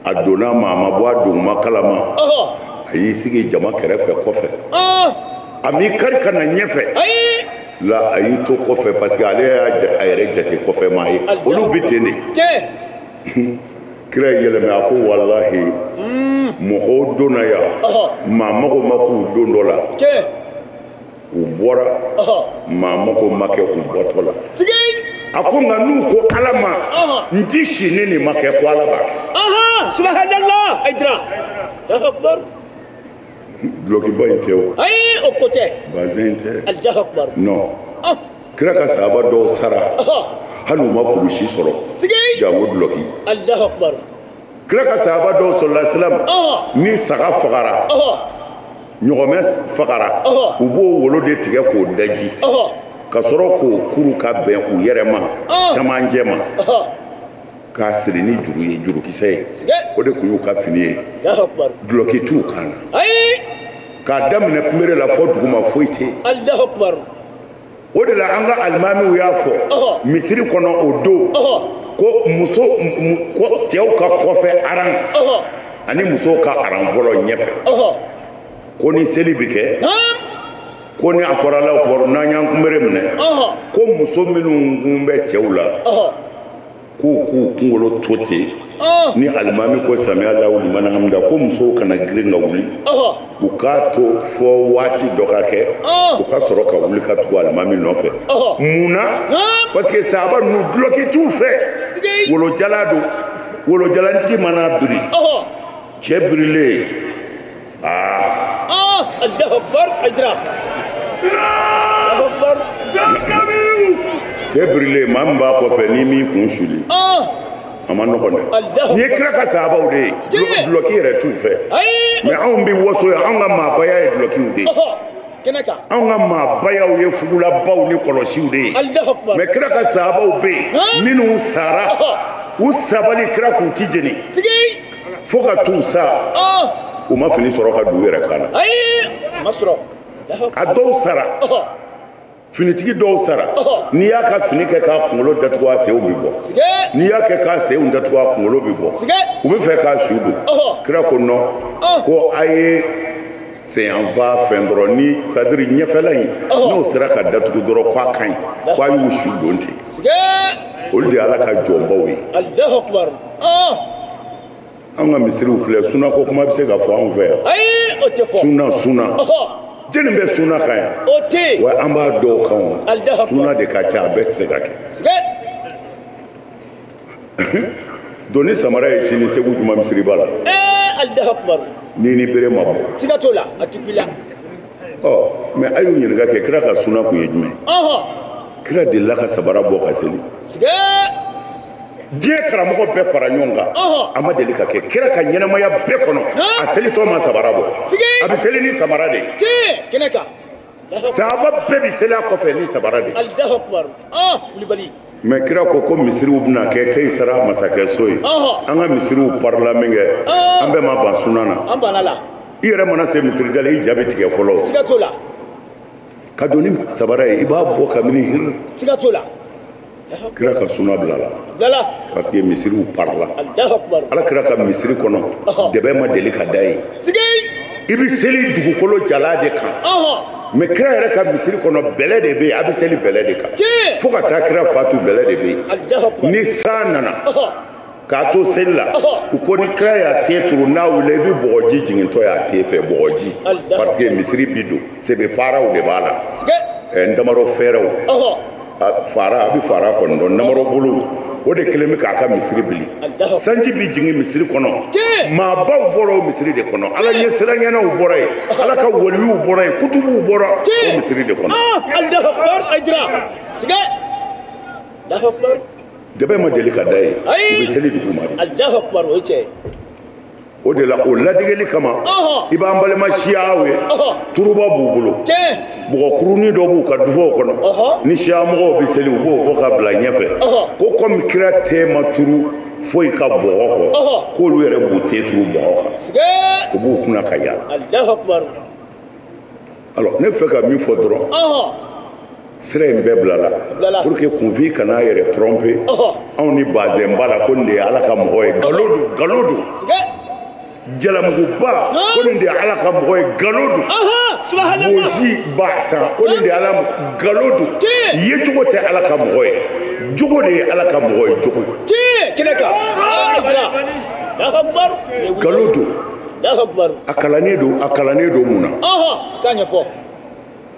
A donna ma, a ma bɔ a duguma kalama. A y'i sigi jama kɛrɛfɛ kɔfɛ. A m'i kari ka na ɲɛfɛ. La, a y'i to kɔfɛ parce que ale y'a yɛrɛ jate kɔfɛ maa ye. Olu bɛ ten de. Kira yɛlɛmɛ a ko walahi mɔgɔw donna yan maa mago ma k'u don dɔ la. U bɔra maa mago ma kɛ u bɔtɔ la. A ko nka n'u ko Ala ma n ti si ni nin ma kɛ ko Ala b'a kɛ. Subhanallah. Dulɔkiba in tɛ o. Ayi, o ko tɛ. Bazɛn in tɛ. Non. Kira ka sahaba dɔw sara. Hali u ma kurusi sɔrɔ. Jango dulɔki. Kira ka sahaba dɔw sɔrɔla silam ni saga fagara. Ɲɔgɔmɛ fagara. U b'o wolo de tigɛ k'o daji. Ka sɔrɔ k'o kuru ka bɛn u yɛrɛ ma camancɛ ma. K'a siri ni juru ye, jurukisɛ ye. O de tun y'u ka fini ye. Dulɔki t'u kan na. K'a daminɛ kunbere la fɔ duguma foyi tɛ yen. O de la an ka alimamiw y'a fɔ misiri kɔnɔ o don ko muso ko cɛw ka kɔfɛ aran ani musow ka aran fɔlɔ ɲɛfɛ. Ko ni seli bɛ kɛ, ko ni a fɔra Alahu akibaru n'an y'an kunbere minɛ, ko muso minnu kun bɛ cɛw la k'u k'u kunkolo to ten. Ni alimami ko samiya Alahu liman hamida, ko musow kana girin ka wuli, u k'a to fɔ waati dɔ ka kɛ, u ka sɔrɔ ka wuli ka tugu alimami nɔfɛ. Mun na? Parce que sahaba ninnu dulɔki t'u fɛ. Wolojala don, wolojalantigi mana biri, cɛ birilen Allahu akbar. Cɛ birilen maa min b'a kɔfɛ ni min kun suli, a ma nɔgɔn dɛ. Nin ye kira ka sahabaw de ye, dulɔki yɛrɛ t'u fɛ. Mais anw bɛ waso yan, anw ka maabaya ye dulɔkiw de ye. Anw ka maabayaw ye fugulabaw ni kɔlɔsiw de ye. Mais kira ka sahabaw bɛ yen minnu sara, u sabali kira k'u ti jeni fo ka t'u sa, u ma fini sɔrɔ ka don u yɛrɛ kan na. A dɔw sara, finitigi dɔw sara. N'i y'a ka fini kɛ k'a kunkolo datugu, a senw bɛ bɔ. N'i y'a kɛ k'a senw datugu, a kunkolo bɛ bɔ. U bɛ fɛ k'a su don. Kira ko non, ko a ye senyanfan fɛn dɔrɔn ni sadiri ɲɛfɛla in n'o sera ka datugu dɔrɔn k'a ka ɲi, k'a y'u su don ten. Olu de ye Ala ka jɔnbaw ye. An ka misiriw filɛ, sunako kuma bɛ se ka fɔ anw fɛ yan. Suna suna. Jɛnni bɛ suna kan yan? Wa an b'a dɔw kan o. Suna de ka ca, a bɛɛ tɛ se ka kɛ. Don ni samara ye sini Segu Juma misiriba la. Allahu akbar. Ni ni bere ma bɔ. Siga t'o la, a ti k'i la. Ɔ mais a y'u ɲininka kɛ kira ka suna kun ye jumɛn? Kira delila ka sabara bɔ ka seli. Diɲɛ karamɔgɔ bɛɛ fara ɲɔgɔn kan. A ma deli ka kɛ kira ka ɲɛnamaya bɛɛ kɔnɔ. A selitɔ ma sabara bɔ. A bɛ seli ni samara de ye. Kɛnɛ kan. Sahaba bɛɛ bɛ seli a kɔfɛ ni sabara de ye. Allahu akbar. Kulibali. Mais kira ko ko misiriw bɛna kɛ Kayisara masakɛso ye. An ka misiriw parila min kɛ, an bɛɛ ma ban suna na. An banna la. I yɛrɛ mana se misiri da la, i ja bɛ tigɛ fɔlɔ. Siga t'o la. Ka don ni sabara ye, i b'a bɔ kabini hiri. Siga t'o la. Kira ka suna bilala. Bilala. Parce que misiriw parila. Allahu akbar. Ala kira ka misiri kɔnɔ, dɛbɛ ma deli ka da yen. I bɛ seli dugukolo jala de kan. Mais kira yɛrɛ ka misiri kɔnɔ bɛlɛ de bɛ yen, a bɛ seli bɛlɛ de kan. Fo ka taa kira fatu bɛlɛ de bɛ yen. Ni san nana k'a to seli la, u ko ni kira y'a te turu n'a wulila i bɛ bɔgɔji jigintɔ y'a te fɛ bɔgɔji. Parce que misiri bi don sebe faraw de b'a la. Ntamaro fɛrɛw. Fara a bɛ fara kɔni dɔn namaro bolo o de kelen bɛ k'a ka misiri bili. Sanji bɛ jigin misiri kɔnɔ. Maabaw bɔra o misiri de kɔnɔ. Ala ɲɛsiranɲɛnaw bɔra yen. Ala ka waliyuw bɔra yen. Kutubuw bɔra o misiri de kɔnɔ. Dɛbɛ ma deli ka da yen. U bɛ seli dugu ma de. O de la o ladegeli kama i b'an balima siyaw ye turuba b'u bolo. Bɔgɔkurunin dɔ b'u ka dufaw kɔnɔ. Ni siya mɔgɔw bɛ seli u b'o bɔ ka bila ɲɛfɛ. Ko komi kira tɛ ma turu foyi ka bɔgɔ kɔ, k'olu yɛrɛ b'u te turu bɔgɔ kan. U b'u kunna ka yaala. Alors ne fɛ ka min fɔ dɔrɔn, sira in bɛɛ bilala pour que kunfin kana yɛrɛ tromper. Anw ni bazɛn b'a la ko nin de ye Ala ka mɔgɔ ye. Nkalon don, nkalon don. Jalamuguba ko nin de ye Ala ka mɔgɔ ye, nkalon don. Bozi ba tan ko nin de ye Ala nkalon don. Yecogo tɛ Ala ka mɔgɔ ye, jogo de ye Ala ka mɔgɔ ye, jogo. Nkalon don. A kalannen don, a kalannen don mun na?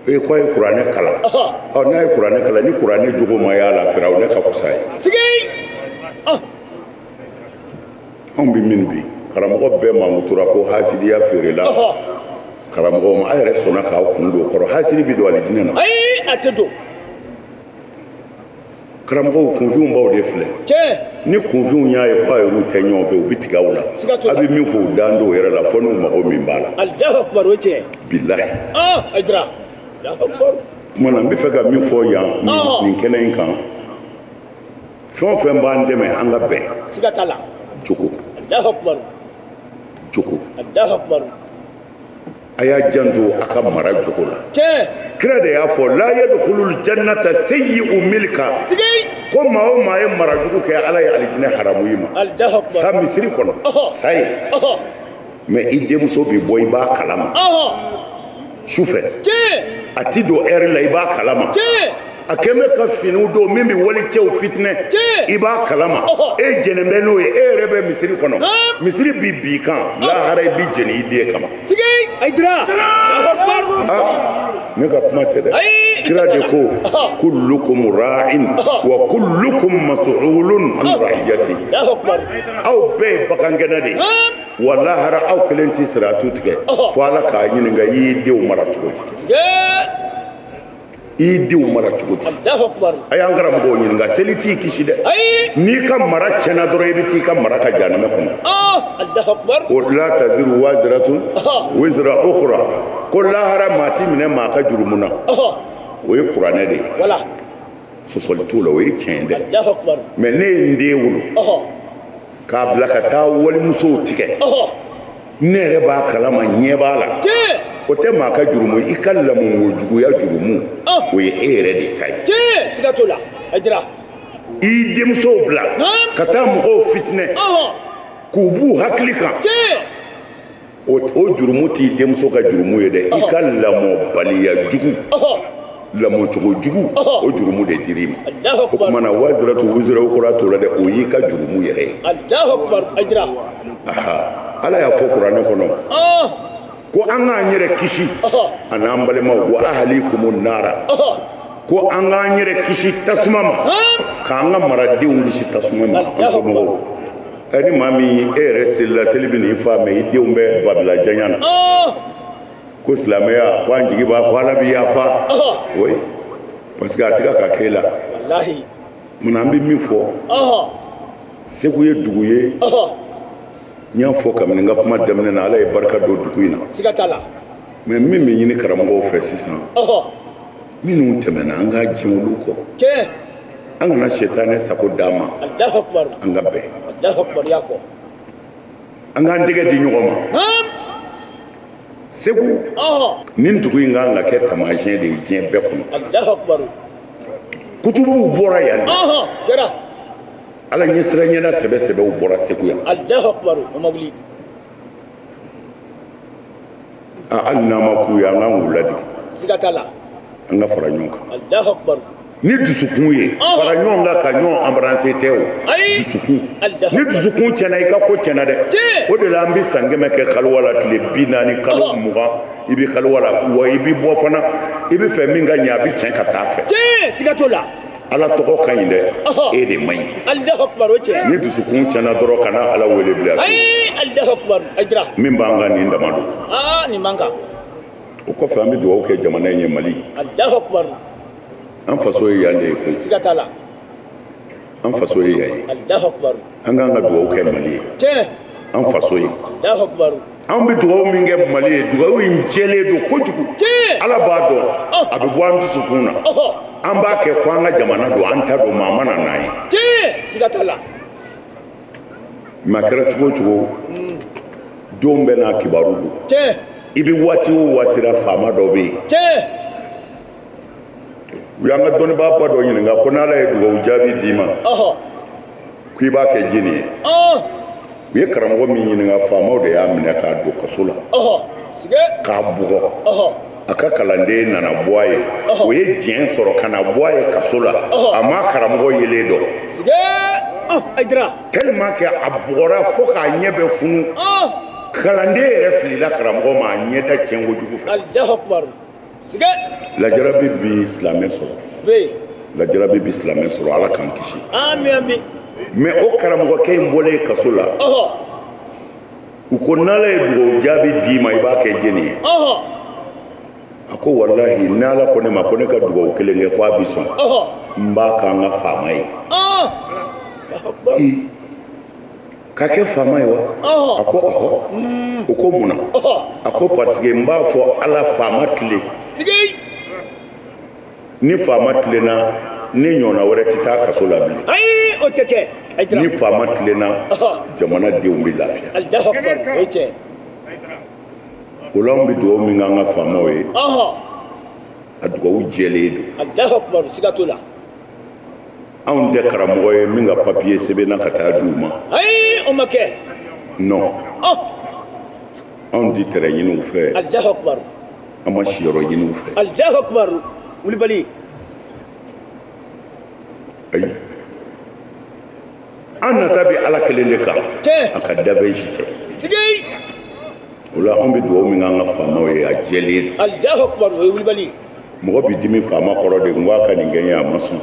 E ko a ye kuranɛ kalan. Ɔ n'a ye kuranɛ kalan, ni kuranɛ jogo ma y'a la, Firawuna ka fisa ye. Anw bɛ min bi, karamɔgɔ bɛɛ mamutura ko hasidiya feerela karamɔgɔ ma, a yɛrɛ sɔnna k'aw kun don o kɔrɔ. Hasidi bɛ don alijinɛ na. Ayi, a tɛ don. Karamɔgɔw kunfinw b'aw de filɛ. Ni kunfinw y'a ye k'a yɛrɛw tɛ ɲɔgɔn fɛ, u bɛ tigɛ aw la. A bɛ min fɔ u dan t'o yɛrɛ la, fo n'u mago min b'a la. Allahu akbar, o tiɲɛ. Bilahi. Ayidara. Kuma na n bɛ fɛ ka min fɔ yan nin kɛnɛ in kan, fɛn o fɛn b'an dɛmɛ an ka bɛn. Siga t'a la. Jogo. Allahu akbar. Jogo. Allahu akbar. A y'a janto a ka mara jogo la. Kira de y'a fɔ la yadkhulul jannata sayyi'u milka. Ko maa o maa ye mara jugu kɛ, Ala ye alijinɛ haramu i ma. Sa misiri kɔnɔ sa ye. Mais i denmuso bɛ bɔ i b'a kalama. Sufɛ. A ti don ɛri la i b'a kalama. A kɛn bɛ ka finiw don min bɛ walicɛw fitinɛ, i b'a kalama. E jɛnen bɛ n'o ye, e yɛrɛ bɛ misiri kɔnɔ. Misiri bi b'i kan, lahara i bi jɛni i den kama. Ne ka kuma tɛ dɛ. Kira de ko kullukum ra'in wa kullukum mas'ulun an ra'iyati. Aw bɛɛ ye bagangɛnna de ye. Wa lahara aw kelen tɛ siratu tigɛ fo Ala k'a ɲininka i y'i denw mara cogo di. I denw mara cogo di? A y'an karamɔgɔw ɲininka, seli t'i kisi dɛ. N'i ka mara tiɲɛna dɔrɔn i bɛ t'i ka mara ka jahanamɛ kɔnɔ. O la taziru waziratun wizra ukhra. Ko lahara maa ti minɛ maa ka jurumu na. O ye kuranɛ de ye. Sɔsɔli t'o la, o ye tiɲɛ dɛ. Mais ne ye n den wolo k'a bila ka taa walimusow tigɛ, ne yɛrɛ b'a kalama, ɲɛ b'a la. O tɛ maa ka jurumu, i ka lamɔko juguya jurumu, o ye e yɛrɛ de ta ye. Siga t'o la. I denmusow bila ka taa mɔgɔw fitinɛ k'u b'u hakili kan, o jurumu t'i denmuso ka jurumu ye dɛ. I ka lamɔbaliya jugu, lamɔcogo jugu, o jurumu de dir'i ma. O tuma na waziratu wizra ukhra t'o la dɛ, o y'i ka jurumu yɛrɛ ye. Ala y'a fɔ kuranɛ kɔnɔ ko an k'an yɛrɛ kisi a n'an balimaw, wa ahlikumu nara, ko an k'an yɛrɛ kisi tasuma ma, k'an ka maradenw kisi tasuma ma, an somɔgɔw. Ni maa min e yɛrɛ selila seli bɛ n'i fa mais i denw bɛ babila janya na. Ko silamɛya ko an jigi b'a ko Ala bɛ yafa. Oui, parce que a tɛ ka k'e la. Munna an bɛ min fɔ. Segu ye dugu ye. N y'a fɔ kabini n ka kuma daminɛ na Ala ye barika don dugu in na. Siga t'a la. Mais min bɛ ɲini karamɔgɔw fɛ sisan. Minnu tɛmɛna an ka jɛn olu kɔ. An kana sitanɛ sago d'an ma. An ka bɛn. An k'an tɛgɛ di ɲɔgɔn ma. Segu nin dugu in kan ka kɛ taamasiyɛn de ye diɲɛ bɛɛ kɔnɔ. Kutubuw bɔra yan de. Ala ɲɛsiranɲɛna sɛbɛ sɛbɛw bɔra Segu yan. Hali n'an ma k'u ye an k'an k'u ladege. An ka fara ɲɔgɔn kan. Ni dusukun ye fara ɲɔgɔn kan ka ɲɔgɔn embrasser tɛ o. Dusukun. Ni dusukun tiɲɛna i ka ko tiɲɛna dɛ. O de la an bɛ san 100 kɛ kaliwa la tile 40 kalo 20 i bɛ kaliwa la wa i bɛ bɔ fana i bɛ fɛ min ka ɲɛ a bɛ tiɲɛ ka taa fɛ. Siga t'o la. Ala tɔgɔ ka ɲi dɛ e de man ɲi. Ni dusukun tiɲɛna dɔrɔn kana Ala wele bilen. Min b'an kan nin dama don. O kɔfɛ an bɛ dugawu kɛ jamana in ye Mali. An faso ye yan de ye koyi. An faso ye yan ye. An k'an ka dugawu kɛ Mali ye. An faso ye. An bɛ dugawu min kɛ Mali ye dugawu in jɛlen don kojugu. Ala b'a dɔn a bɛ bɔ an dusukun na. An b'a kɛ ko an ka jamana don an ta don maa ma na n'an ye. Mais a kɛra cogo o cogo don bɛɛ n'a kibaru don. I bɛ waati o waati la faama dɔ bɛ yen. U y'an ka dɔnnibaaba dɔ ɲininka ko n'Ala ye dugawu jaabi d'i ma k'i b'a kɛ jeni ye. U ye karamɔgɔ min ɲininka faamaw de y'a minɛ k'a don kaso la. K'a bugɔ. A ka kalanden nana bɔ a ye. O ye diɲɛ sɔrɔ ka na bɔ a ye kaso la. A ma karamɔgɔ yelen dɔn. Tellement que a bugɔra fo k'a ɲɛ bɛ funu. Kalanden yɛrɛ filila karamɔgɔ ma a ɲɛda tiɲɛ kojugu fɛ. Lajarabi bi silamɛ sɔrɔ. Lajarabi bi silamɛ sɔrɔ Ala k'an kisi. Mais o karamɔgɔkɛ in bɔlen kaso la. U ko n'Ala ye dugawu jaabi d'i ma i b'a kɛ jeni ye. A ko walahi n'Ala ko ne ma ko ne ka dugawu kelen kɛ ko a bi sɔn. N b'a k'an ka faama ye. K'a kɛ faama ye wa? A ko ɔhɔ. O ko mun na? A ko parce que n b'a fɔ Ala faama tile. Ni faama tilenna ne ɲɔgɔnna wɛrɛ tɛ taa kaso la bilen. Ni faama tilenna jamana denw bɛ lafiya. O la anw bɛ dugawu min k'an ka faamaw ye. A dugawu jɛlen don. Anw tɛ karamɔgɔ ye min ka papiye sɛbɛnna ka taa d'u ma. Non. Anw tɛ tɛrɛ ɲini u fɛ. An ma siyɔrɔ ɲini u fɛ. Ayi. An nata bɛ Ala kelen de kan. A ka danfɛn si tɛ. O la anw bɛ dugawu min k'an ka faamaw ye a jɛlen don. Mɔgɔ bɛ dimi faama kɔrɔ de n ko a ka nin kɛ n ye a ma sɔn.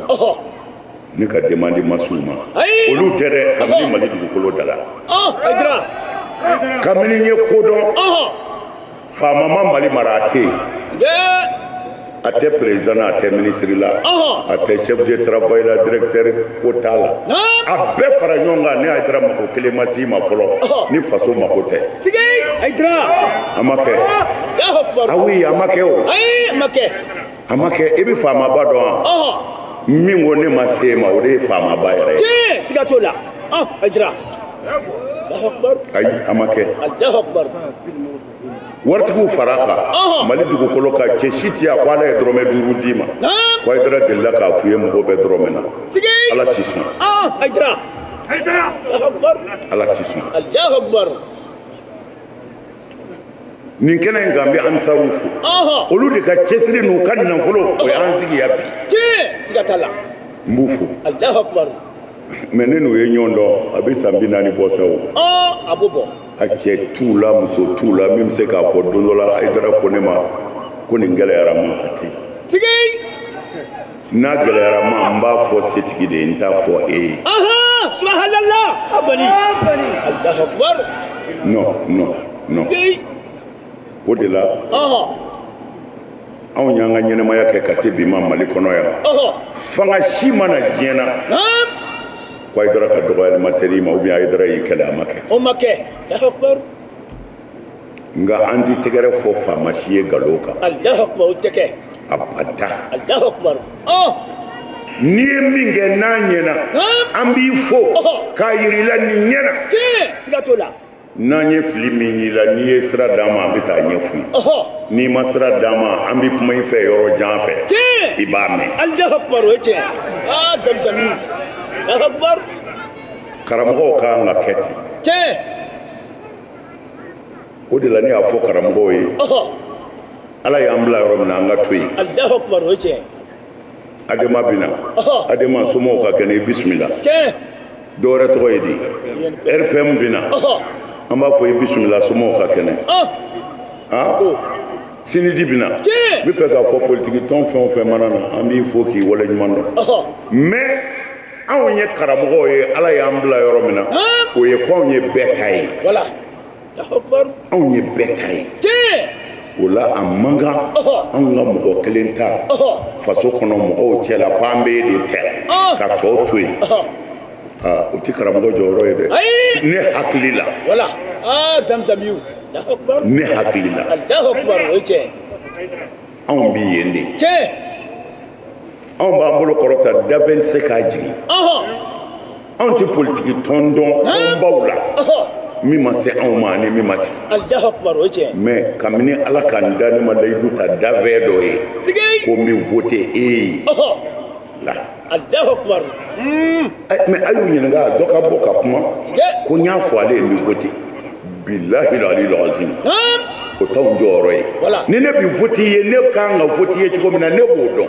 Ne ka demande ma s'u ma. Olu tɛ dɛ kabini Mali dugukolo da la. Kabini n ye ko dɔn. Faama ma Mali mara a tɛ yen. A tɛ président na a tɛ ministre la. A tɛ chef de travail la directeur ko t'a la. A bɛɛ fara ɲɔgɔn kan ne Hayidara mako kelen ma s'i ma fɔlɔ ni faso mako tɛ. A ma kɛ. Ah oui a ma kɛ o. A ma kɛ i bɛ faamaba dɔn wa? Min ko ne ma se ma o de ye faamaba yɛrɛ ye. Ayi a ma kɛ. Waritigiw fara a kan Mali dugukolo kan cɛ si tɛ yan ko Ala ye dɔrɔmɛ 5 d'i ma. Ko Hayidara delila k'a f'u ye mɔgɔ bɛ dɔrɔmɛ na. Ala t'i sɔn. Ala t'i sɔn. Nin kɛnɛ in kan n bɛ Ansaruw fo. Olu de ka cɛsiri n'u ka nafolo o y'an sigi yan bi. N b'u fo. Mais ne n'u ye ɲɔgɔn dɔn a bɛ san 40 bɔ sa o. A cɛ t'u la muso t'u la min bɛ se k'a fɔ don dɔ la Hayidara ko ne ma ko nin gɛlɛyara ma a tɛ yen. N'a gɛlɛyara ma n b'a fɔ setigi de ye n t'a fɔ e ye. Subhanallah. Abani. Allahu akbar. Non non non. O de la. Anw y'an ka ɲɛnamaya kɛ ka se bi ma Mali kɔnɔ yan. Fanga si ma na diɲɛ na. Ko Hayidara ka dɔgɔyali ma ser'i ma ou bien Hayidara y'i kɛlɛ a ma kɛ. O ma kɛ. Allahu akbar. Nka an ti tɛgɛrɛ fɔ faama si ye nkalon kan. Allahu akbar o tɛ kɛ. Abada. Allahu akbar. N'i ye min kɛ n'a ɲɛna, an b'i fo k'a yir'i la nin ɲɛna. Tiɲɛ, siga t'o la. N'an ye fili min y'i la, n'i ye sira d'an ma, an bɛ taa ɲɛf'u ye. N'i ma sira d'an ma, an bɛ kuma i fɛ yɔrɔ jan fɛ. Tiɲɛ. I b'a mɛn. Allahu akbar o ye tiɲɛ. Aa zamzami. Allahu akbar. Karamɔgɔw ka kan ka kɛ ten. Tiɲɛ. O de la ne y'a fɔ karamɔgɔw ye. Ala y'an bila yɔrɔ min na, an ka to yen. Allahu akbar o ye tiɲɛ. Adema bɛ na. Adema somɔgɔw ka kɛnɛ, i bisimila. Tiɲɛ. Dɔwɛrɛ tɔgɔ ye di? RPM bɛ na. An b'a fɔ i bisimila somɔgɔw ka kɛnɛ. Sinidi bɛ na. Tiɲɛ. N bɛ fɛ k'a fɔ politiki tɔn fɛn o fɛn mana na, an b'i fo k'i waleɲuman dɔn. Mais anw ye karamɔgɔw ye, Ala y'an bila yɔrɔ min na, o ye ko anw ye bɛɛ ta ye. Voilà. Anw ye bɛɛ ta ye. Tiɲɛ. O la a man kan anw ka mɔgɔ kelen ta faso kɔnɔ mɔgɔw cɛ la ko an bɛ e de tɛ ka tɔw to yen. O ti karamɔgɔ jɔyɔrɔ ye dɛ. Ne hakili la. Voilà. Ah zamzamiw. Ne hakili la. Allahu akbar o ye tiɲɛ. Anw bi yen de. Tiɲɛ. Anw b'an bolo kɔrɔta dafɛn tɛ se k'a jigin. Anw tɛ politiki tɔn dɔn tɔnbaw la. Min ma se anw ma ani min ma se. Allahu akbar o ye tiɲɛ. Mais kabini Ala k'an da ne ma layidu ta dafɛn dɔ ye. Ko n bɛ voter e ye. La. Allahu akbar. Mais a y'u ɲininka dɔ ka bɔ ka kuma. Ko n y'a fɔ ale ye n bɛ voter. Bilahi l'ali l'azim. O t'anw jɔyɔrɔ ye. Ni ne bɛ voter ye, ne kan ka voter ye cogo min na, ne b'o dɔn.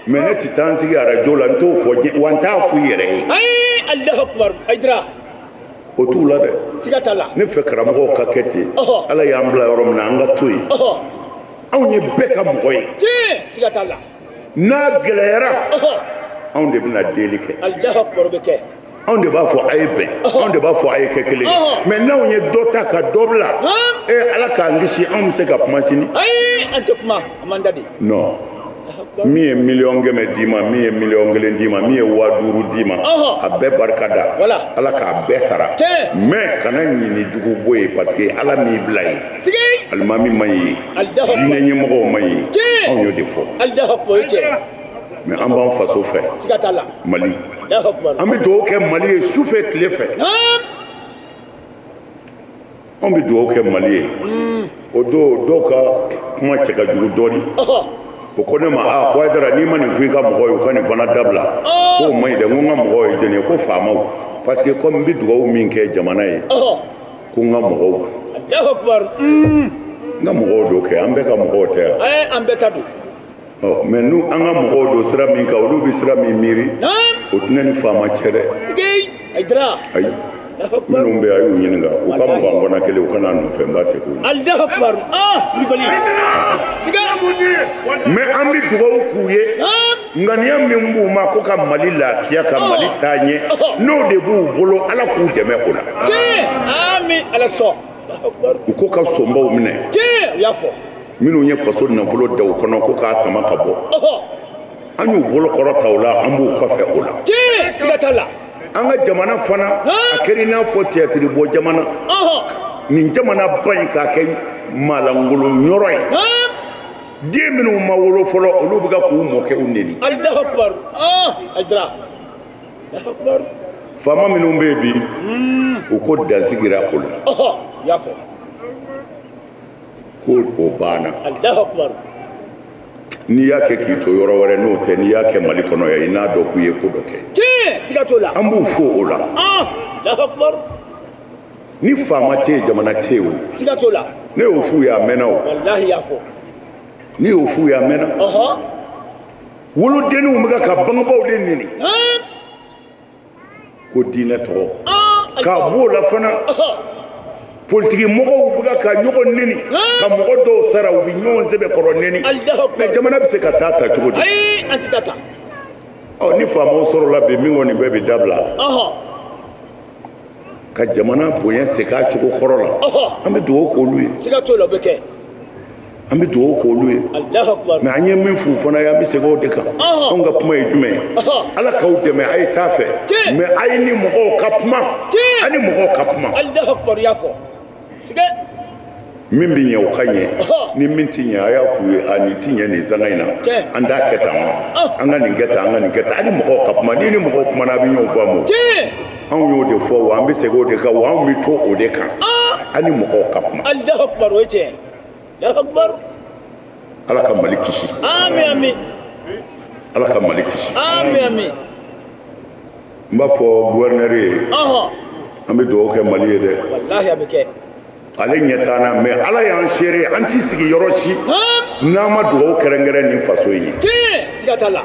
Mais ne tɛ taa n sigi arajo la, n t'o fɔ diɲɛ wa n t'a f'u yɛrɛ ye. Ayi Allahu akbar Hayidara. O t'u la dɛ. Siga t'a la. Ne fɛ karamɔgɔw ka kɛ ten. Ala y'an bila yɔrɔ min na, an ka to yen. Anw ye bɛɛ ka mɔgɔ ye. Tiɲɛ, siga t'a la. N'a gɛlɛyara, anw de bɛna deli kɛ. Allahu akbar o bɛ kɛ. Anw de b'a fɔ a ye bɛn, anw de b'a fɔ a ye kɛ kelen ye. Mais n'anw ye dɔ ta ka dɔ bila, Ala k'an kisi, anw bɛ se ka kuma sini. Ayi, an tɛ kuma, an man da de. Non. Min ye 100 000 000 d'i ma, min ye 1 000 000 d'i ma, min ye 5 000 d'i ma, a bɛɛ barika da. Ala k'a bɛɛ sara. Mais kana ɲini jugu bɔ yen parce que Ala m'i bila yen. Alimami ma ɲi yen, diinɛ ɲɛmɔgɔw ma ɲi yen. Anw y'o de fɔ. Mais an b'an faso fɛ. Mali. An bɛ dugawu kɛ Mali ye su fɛ tile fɛ. Anw bɛ dugawu kɛ Mali ye. O don dɔw ka kuma cɛ ka jugu dɔɔnin. O ko ne ma ko Hayidara n'i ma nin fɔ i ka mɔgɔw ye u ka nin fana dabila k'o man ɲi dɛ. N ko n ka mɔgɔw ye jɔn ye? Ko faamaw. Parce que comme n bɛ dugawu min kɛ jamana ye, ko n ka mɔgɔw. N ka mɔgɔw don kɛ, an bɛɛ ka mɔgɔw tɛ yan. An bɛɛ ta don. Mais n'u an ka mɔgɔw don sira min kan, olu bɛ sira min miiri, o tɛ ne ni faama cɛ dɛ. Ayi. Minnu bɛ yen a y'u ɲininka, u ka 20 kɔnɔ kelen u ka n'a nɔfɛ, n b'a se k'u. Allahu akbar. Kulibali. Mais an bɛ dugawu k'u ye. Ŋaniya min b'u ma ko ka Mali lafiya, ka Mali taa ɲɛ, n'o de b'u bolo, Ala k'u dɛmɛ o la. Amin, Ala sɔn. U ko ka sonbaw minɛ. Tiɲɛ, u y'a fɔ. Minnu ye faso nafolo da u kɔnɔ ko k'a sama ka bɔ. An y'u bolo kɔrɔta o la, an b'u kɔfɛ o la. Tiɲɛ, siga t'a la. An ka jamana fana, a kɛra i n'a fɔ théâtre bɔ jamana. Nin jamana ba in k'a kɛ maalankolon yɔrɔ ye. Den minnu ma wolo fɔlɔ, olu bɛ ka k'u mɔkɛw neni. Allahu akbar. Hayidara. Allahu akbar. Faama minnu bɛ yen bi, u ko dan sigira o la. U y'a fɔ. Ko o banna. Allahu akbar. N'i y'a kɛ k'i to yɔrɔ wɛrɛ n'o tɛ, n'i y'a kɛ Mali kɔnɔ yan, i n'a dɔn k'u ye ko dɔ kɛ. Tiɲɛ, siga t'o la. An b'u fo o la. Allahu akbar. Ni faama tɛ yen, jamana tɛ yen o. Siga t'o la. Ne y'o f'u ye a mɛnna o. Walahi y'a fɔ. Ne y'o f'u ye a mɛnna. Wolodenninw bɛ ka bangebaaw de neni. Ko diinɛ tɔgɔ. K'a b'o la fana. Politiki mɔgɔw bɛ ka ɲɔgɔn neni ka mɔgɔ dɔw sara u bɛ ɲɔgɔn sɛbɛkɔrɔ neni mais jamana bɛ se ka taa ta cogo di ayi an tɛ taa ta ɔ ni faamaw sɔrɔla bi min kɔni bɛɛ bɛ dabila ka jamana bonya segin a cogo kɔrɔ la an bɛ dugawu k'olu ye siga t'o la o bɛ kɛ an bɛ dugawu k'olu ye mais an ye min f'u fana ye an bɛ segin o de kan anw ka kuma ye jumɛn ye ala k'aw dɛmɛ a ye taa fɛ mais a ye ni mɔgɔw ka kuma a ni mɔgɔw ka kuma min bɛ ɲɛ o ka ɲɛ ni min tɛ ɲɛ a y'a f'u ye a nin tɛ ɲɛ nin sanga in na an t'a kɛ tan wa an ka nin kɛ tan an ka nin kɛ tan a ni mɔgɔw ka kuma ni ni mɔgɔw kumana a bɛ ɲɔgɔn faamu anw y'o de fɔ wa an bɛ segin o de kan wa anw bɛ to o de kan a ni mɔgɔw ka kuma. Alahu akibaru o ye tiɲɛ ye. Alahu akibaru. Ala ka Mali kisi. Ami ami. Ala ka Mali kisi. Ami ami. N b'a fɔ gouverneur ye. An bɛ dugawu kɛ Mali ye dɛ. Walahi a bɛ kɛ. Ale ɲɛ t'an na mais Ala y'an seere an t'i sigi yɔrɔ si n'an ma dugawu kɛrɛnkɛrɛn nin faso in ye. Tiɲɛ siga t'a la.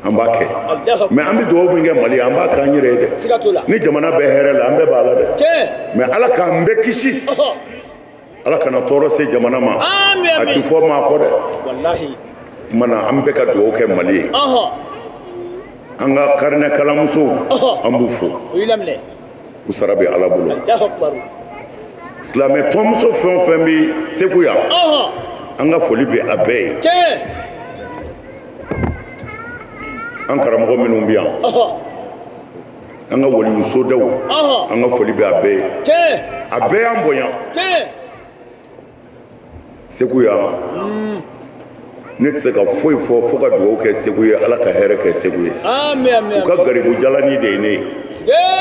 An b'a kɛ mais an bɛ dugawu min kɛ Mali ye an b'a k'an yɛrɛ ye dɛ. Siga t'o la. Ni jamana bɛ hɛrɛ la an bɛɛ b'a la dɛ. Tiɲɛ. Mais Ala k'an bɛɛ kisi. Ala kana tɔɔrɔ se jamana ma. Ami ami. A ti fɔ maa kɔ dɛ. Walahi. Tuma na an bɛɛ ka dugawu kɛ Mali ye. An ka karinɛ kalanmusow an b'u fo. U y'i laminɛ. U sara bɛ Ala bolo. Alahu akibaru. Silamɛ tɔnmuso fɛn o fɛn bɛ Segu yan. An ka foli bɛ a bɛɛ ye. Tiɲɛ. An karamɔgɔ minnu bɛ yan. An ka waliyu sodaw. An ka foli bɛ a bɛɛ ye. Tiɲɛ. A bɛɛ y'an bonya. Tiɲɛ. Segu yan ne tɛ se ka foyi fɔ fo ka dugawu kɛ Segu ye Ala ka hɛrɛ kɛ Segu ye. Ami ami. U ka garibu jalani de ye ne ye.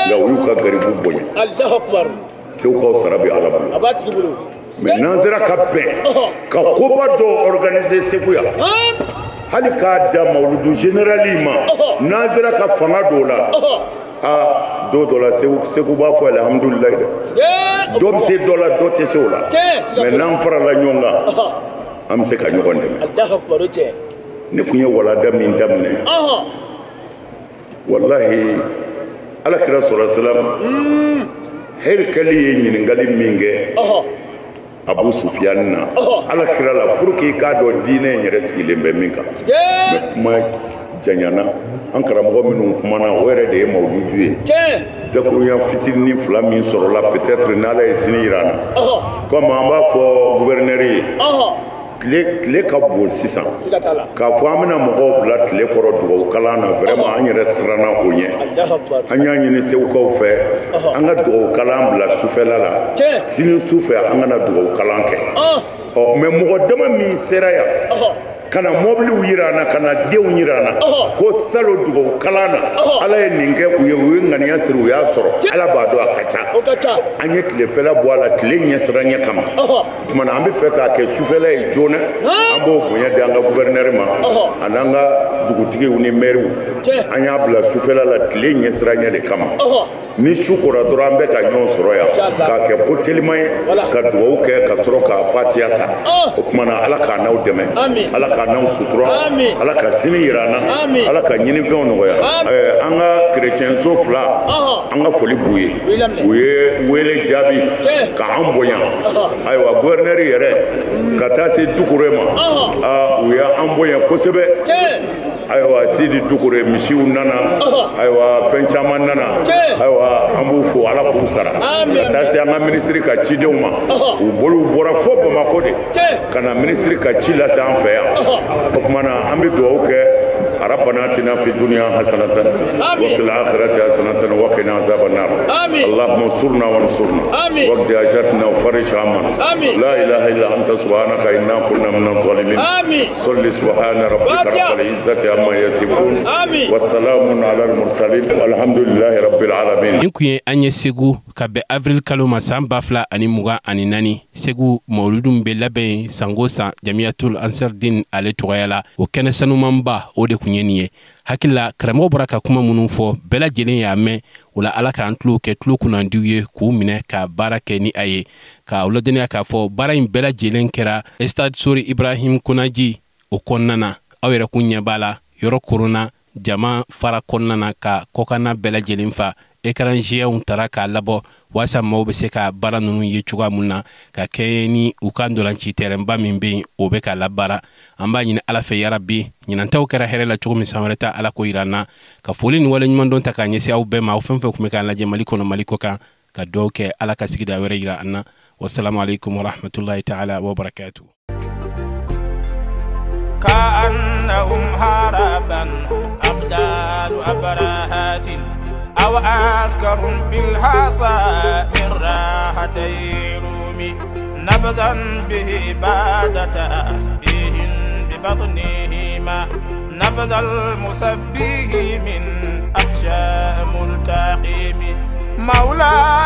Nka u y'u ka garibu bonya. Alahu akibaru. Segukaw sara bɛ Ala bolo. A b'a tigi bolo. Mais n'an sera ka bɛn ka koba dɔw organiser Segu yan. Hali k'a da mawuludu général ma n'an sera ka fanga don o la. Aa don dɔ la Segu b'a fɔ alihamudulilayi dɛ. Dɔ bɛ se dɔ la dɔ tɛ se o la. Mais n'an farala ɲɔgɔn kan an bɛ se ka ɲɔgɔn dɛmɛ. Ne tun ye walanda min daminɛ. Walahi Ala kira sɔrɔ salam hɛri kɛli ye ɲininkali min kɛ Abu Sufiyani na Ala kira la pour que i k'a dɔn diinɛ in yɛrɛ sigilen bɛ min kan. Mais kuma janyana an karamɔgɔ minnu kumana o yɛrɛ de ye mawuludu ye. Dakurunya fitinin fila min sɔrɔla peut-être n'Ala ye sini yira an na. Comme an b'a fɔ gouverneur ye. Tile ka bon sisan. K'a fɔ an bɛna mɔgɔw bila tile kɔrɔ dugawu kalan na vraiment an yɛrɛ siranna o ɲɛ. An y'a ɲini Segukaw fɛ an ka dugawu kalan bila sufɛla la. Sini sufɛ an kana dugawu kalan kɛ. Ɔ mais mɔgɔ dama min sera yan. Ka na mɔbiliw yira an na ka na denw yira an na ko salon dugawu kalan na Ala ye nin kɛ u ye u ye ŋaniya siri u y'a sɔrɔ Ala b'a dɔn a ka ca an ye tilefɛla bɔ a la tile ɲɛsiranɲɛ kama tuma na an bɛ fɛ k'a kɛ sufɛla ye joona an b'o bonya di an ka gouverneur ma ani an ka dugutigiw ni maires an y'a bila sufɛla la tile ɲɛsiranɲɛ de kama ni su kora dɔrɔn an bɛ ka ɲɔgɔn sɔrɔ yan k'a kɛ ko teliman ye ka dugawu kɛ ka sɔrɔ k'a fatiya ta o tuma na Ala k'a n'aw dɛmɛ Ala k'a n'aw sutura Ala ka sini yira an na Ala ka ɲinifɛnw nɔgɔya an ka kerecɛnso fila an ka foli b'u ye u ye wele jaabi k'an bonya ayiwa gouverneur yɛrɛ ka taa se Dukure ma u y'an bonya kosɛbɛ ayiwa Sidi Dukure misiw nana ayiwa fɛn caman nana ayiwa an b'u fo Ala k'u sara ka taa se an ka minisiri ka cidenw ma u bolow bɔra fo Bamakɔ de ka na minisiri ka ci lase an fɛ yan o tuma na an bɛ dugawu kɛ ربنا آتنا في الدنيا حسنة وفي الآخرة حسنة وقنا عذاب النار اللهم انصرنا وانصرنا واقض حاجاتنا وفرج همنا لا إله إلا أنت سبحانك إنا كنا من الظالمين صل سبحان ربك رب العزة عما يصفون والسلام على المرسلين والحمد لله رب العالمين. Nin kun ye an ye Segu ka bɛn avril kalo ma san 2024 Segu mawuludu bɛ labɛn sango san Jamiyatul Ansardin ale tɔgɔya la o kɛnɛ sanumanba o de kun ye nin ye. Hakili la karamɔgɔ bɔra ka kuma minnu fɔ bɛɛ lajɛlen y'a mɛn o la Ala k'an tulo kɛ tulo kunnandiw ye k'u minɛ ka baara kɛ ni a ye ka ladɔnniya k'a fɔ baara in bɛɛ lajɛlen kɛra Stade Sori Ibrahim Konaji o kɔnɔna na aw yɛrɛ kun ɲɛ b'a la yɔrɔ korona jama fara kɔnɔna na ka kɔkanna bɛɛ lajɛlen fa écran géant tara k'a labɔ walasa maaw bɛ se ka baara ninnu ye cogoya mun na, ka kɛɲɛ ni u ka ntolanci terrain ba min bɛ yen, o bɛ ka labaara. An b'a ɲini Ala fɛ, yarabi, ɲinantaw kɛra hɛrɛ la cogo min, san wɛrɛ ta Ala ko yira an na. Ka foli ni waleɲuman dɔn ta k'a ɲɛsin aw bɛɛ ma, aw fɛn fɛn tun bɛ k'an lajɛ Mali kɔnɔ, Mali kɔ kan, ka dugawu kɛ, Ala ka sigida wɛrɛ yira an na. Wasalamu alaikum warahmatullahi taala wabarakatuh. كأنهم هربا أبدال أبراهات أو أسكر بالحصى من راحتي رومي نبذا به بعد تسبيح ببطنهما نبذ المسبه من أحشاء ملتقيم. مولاي.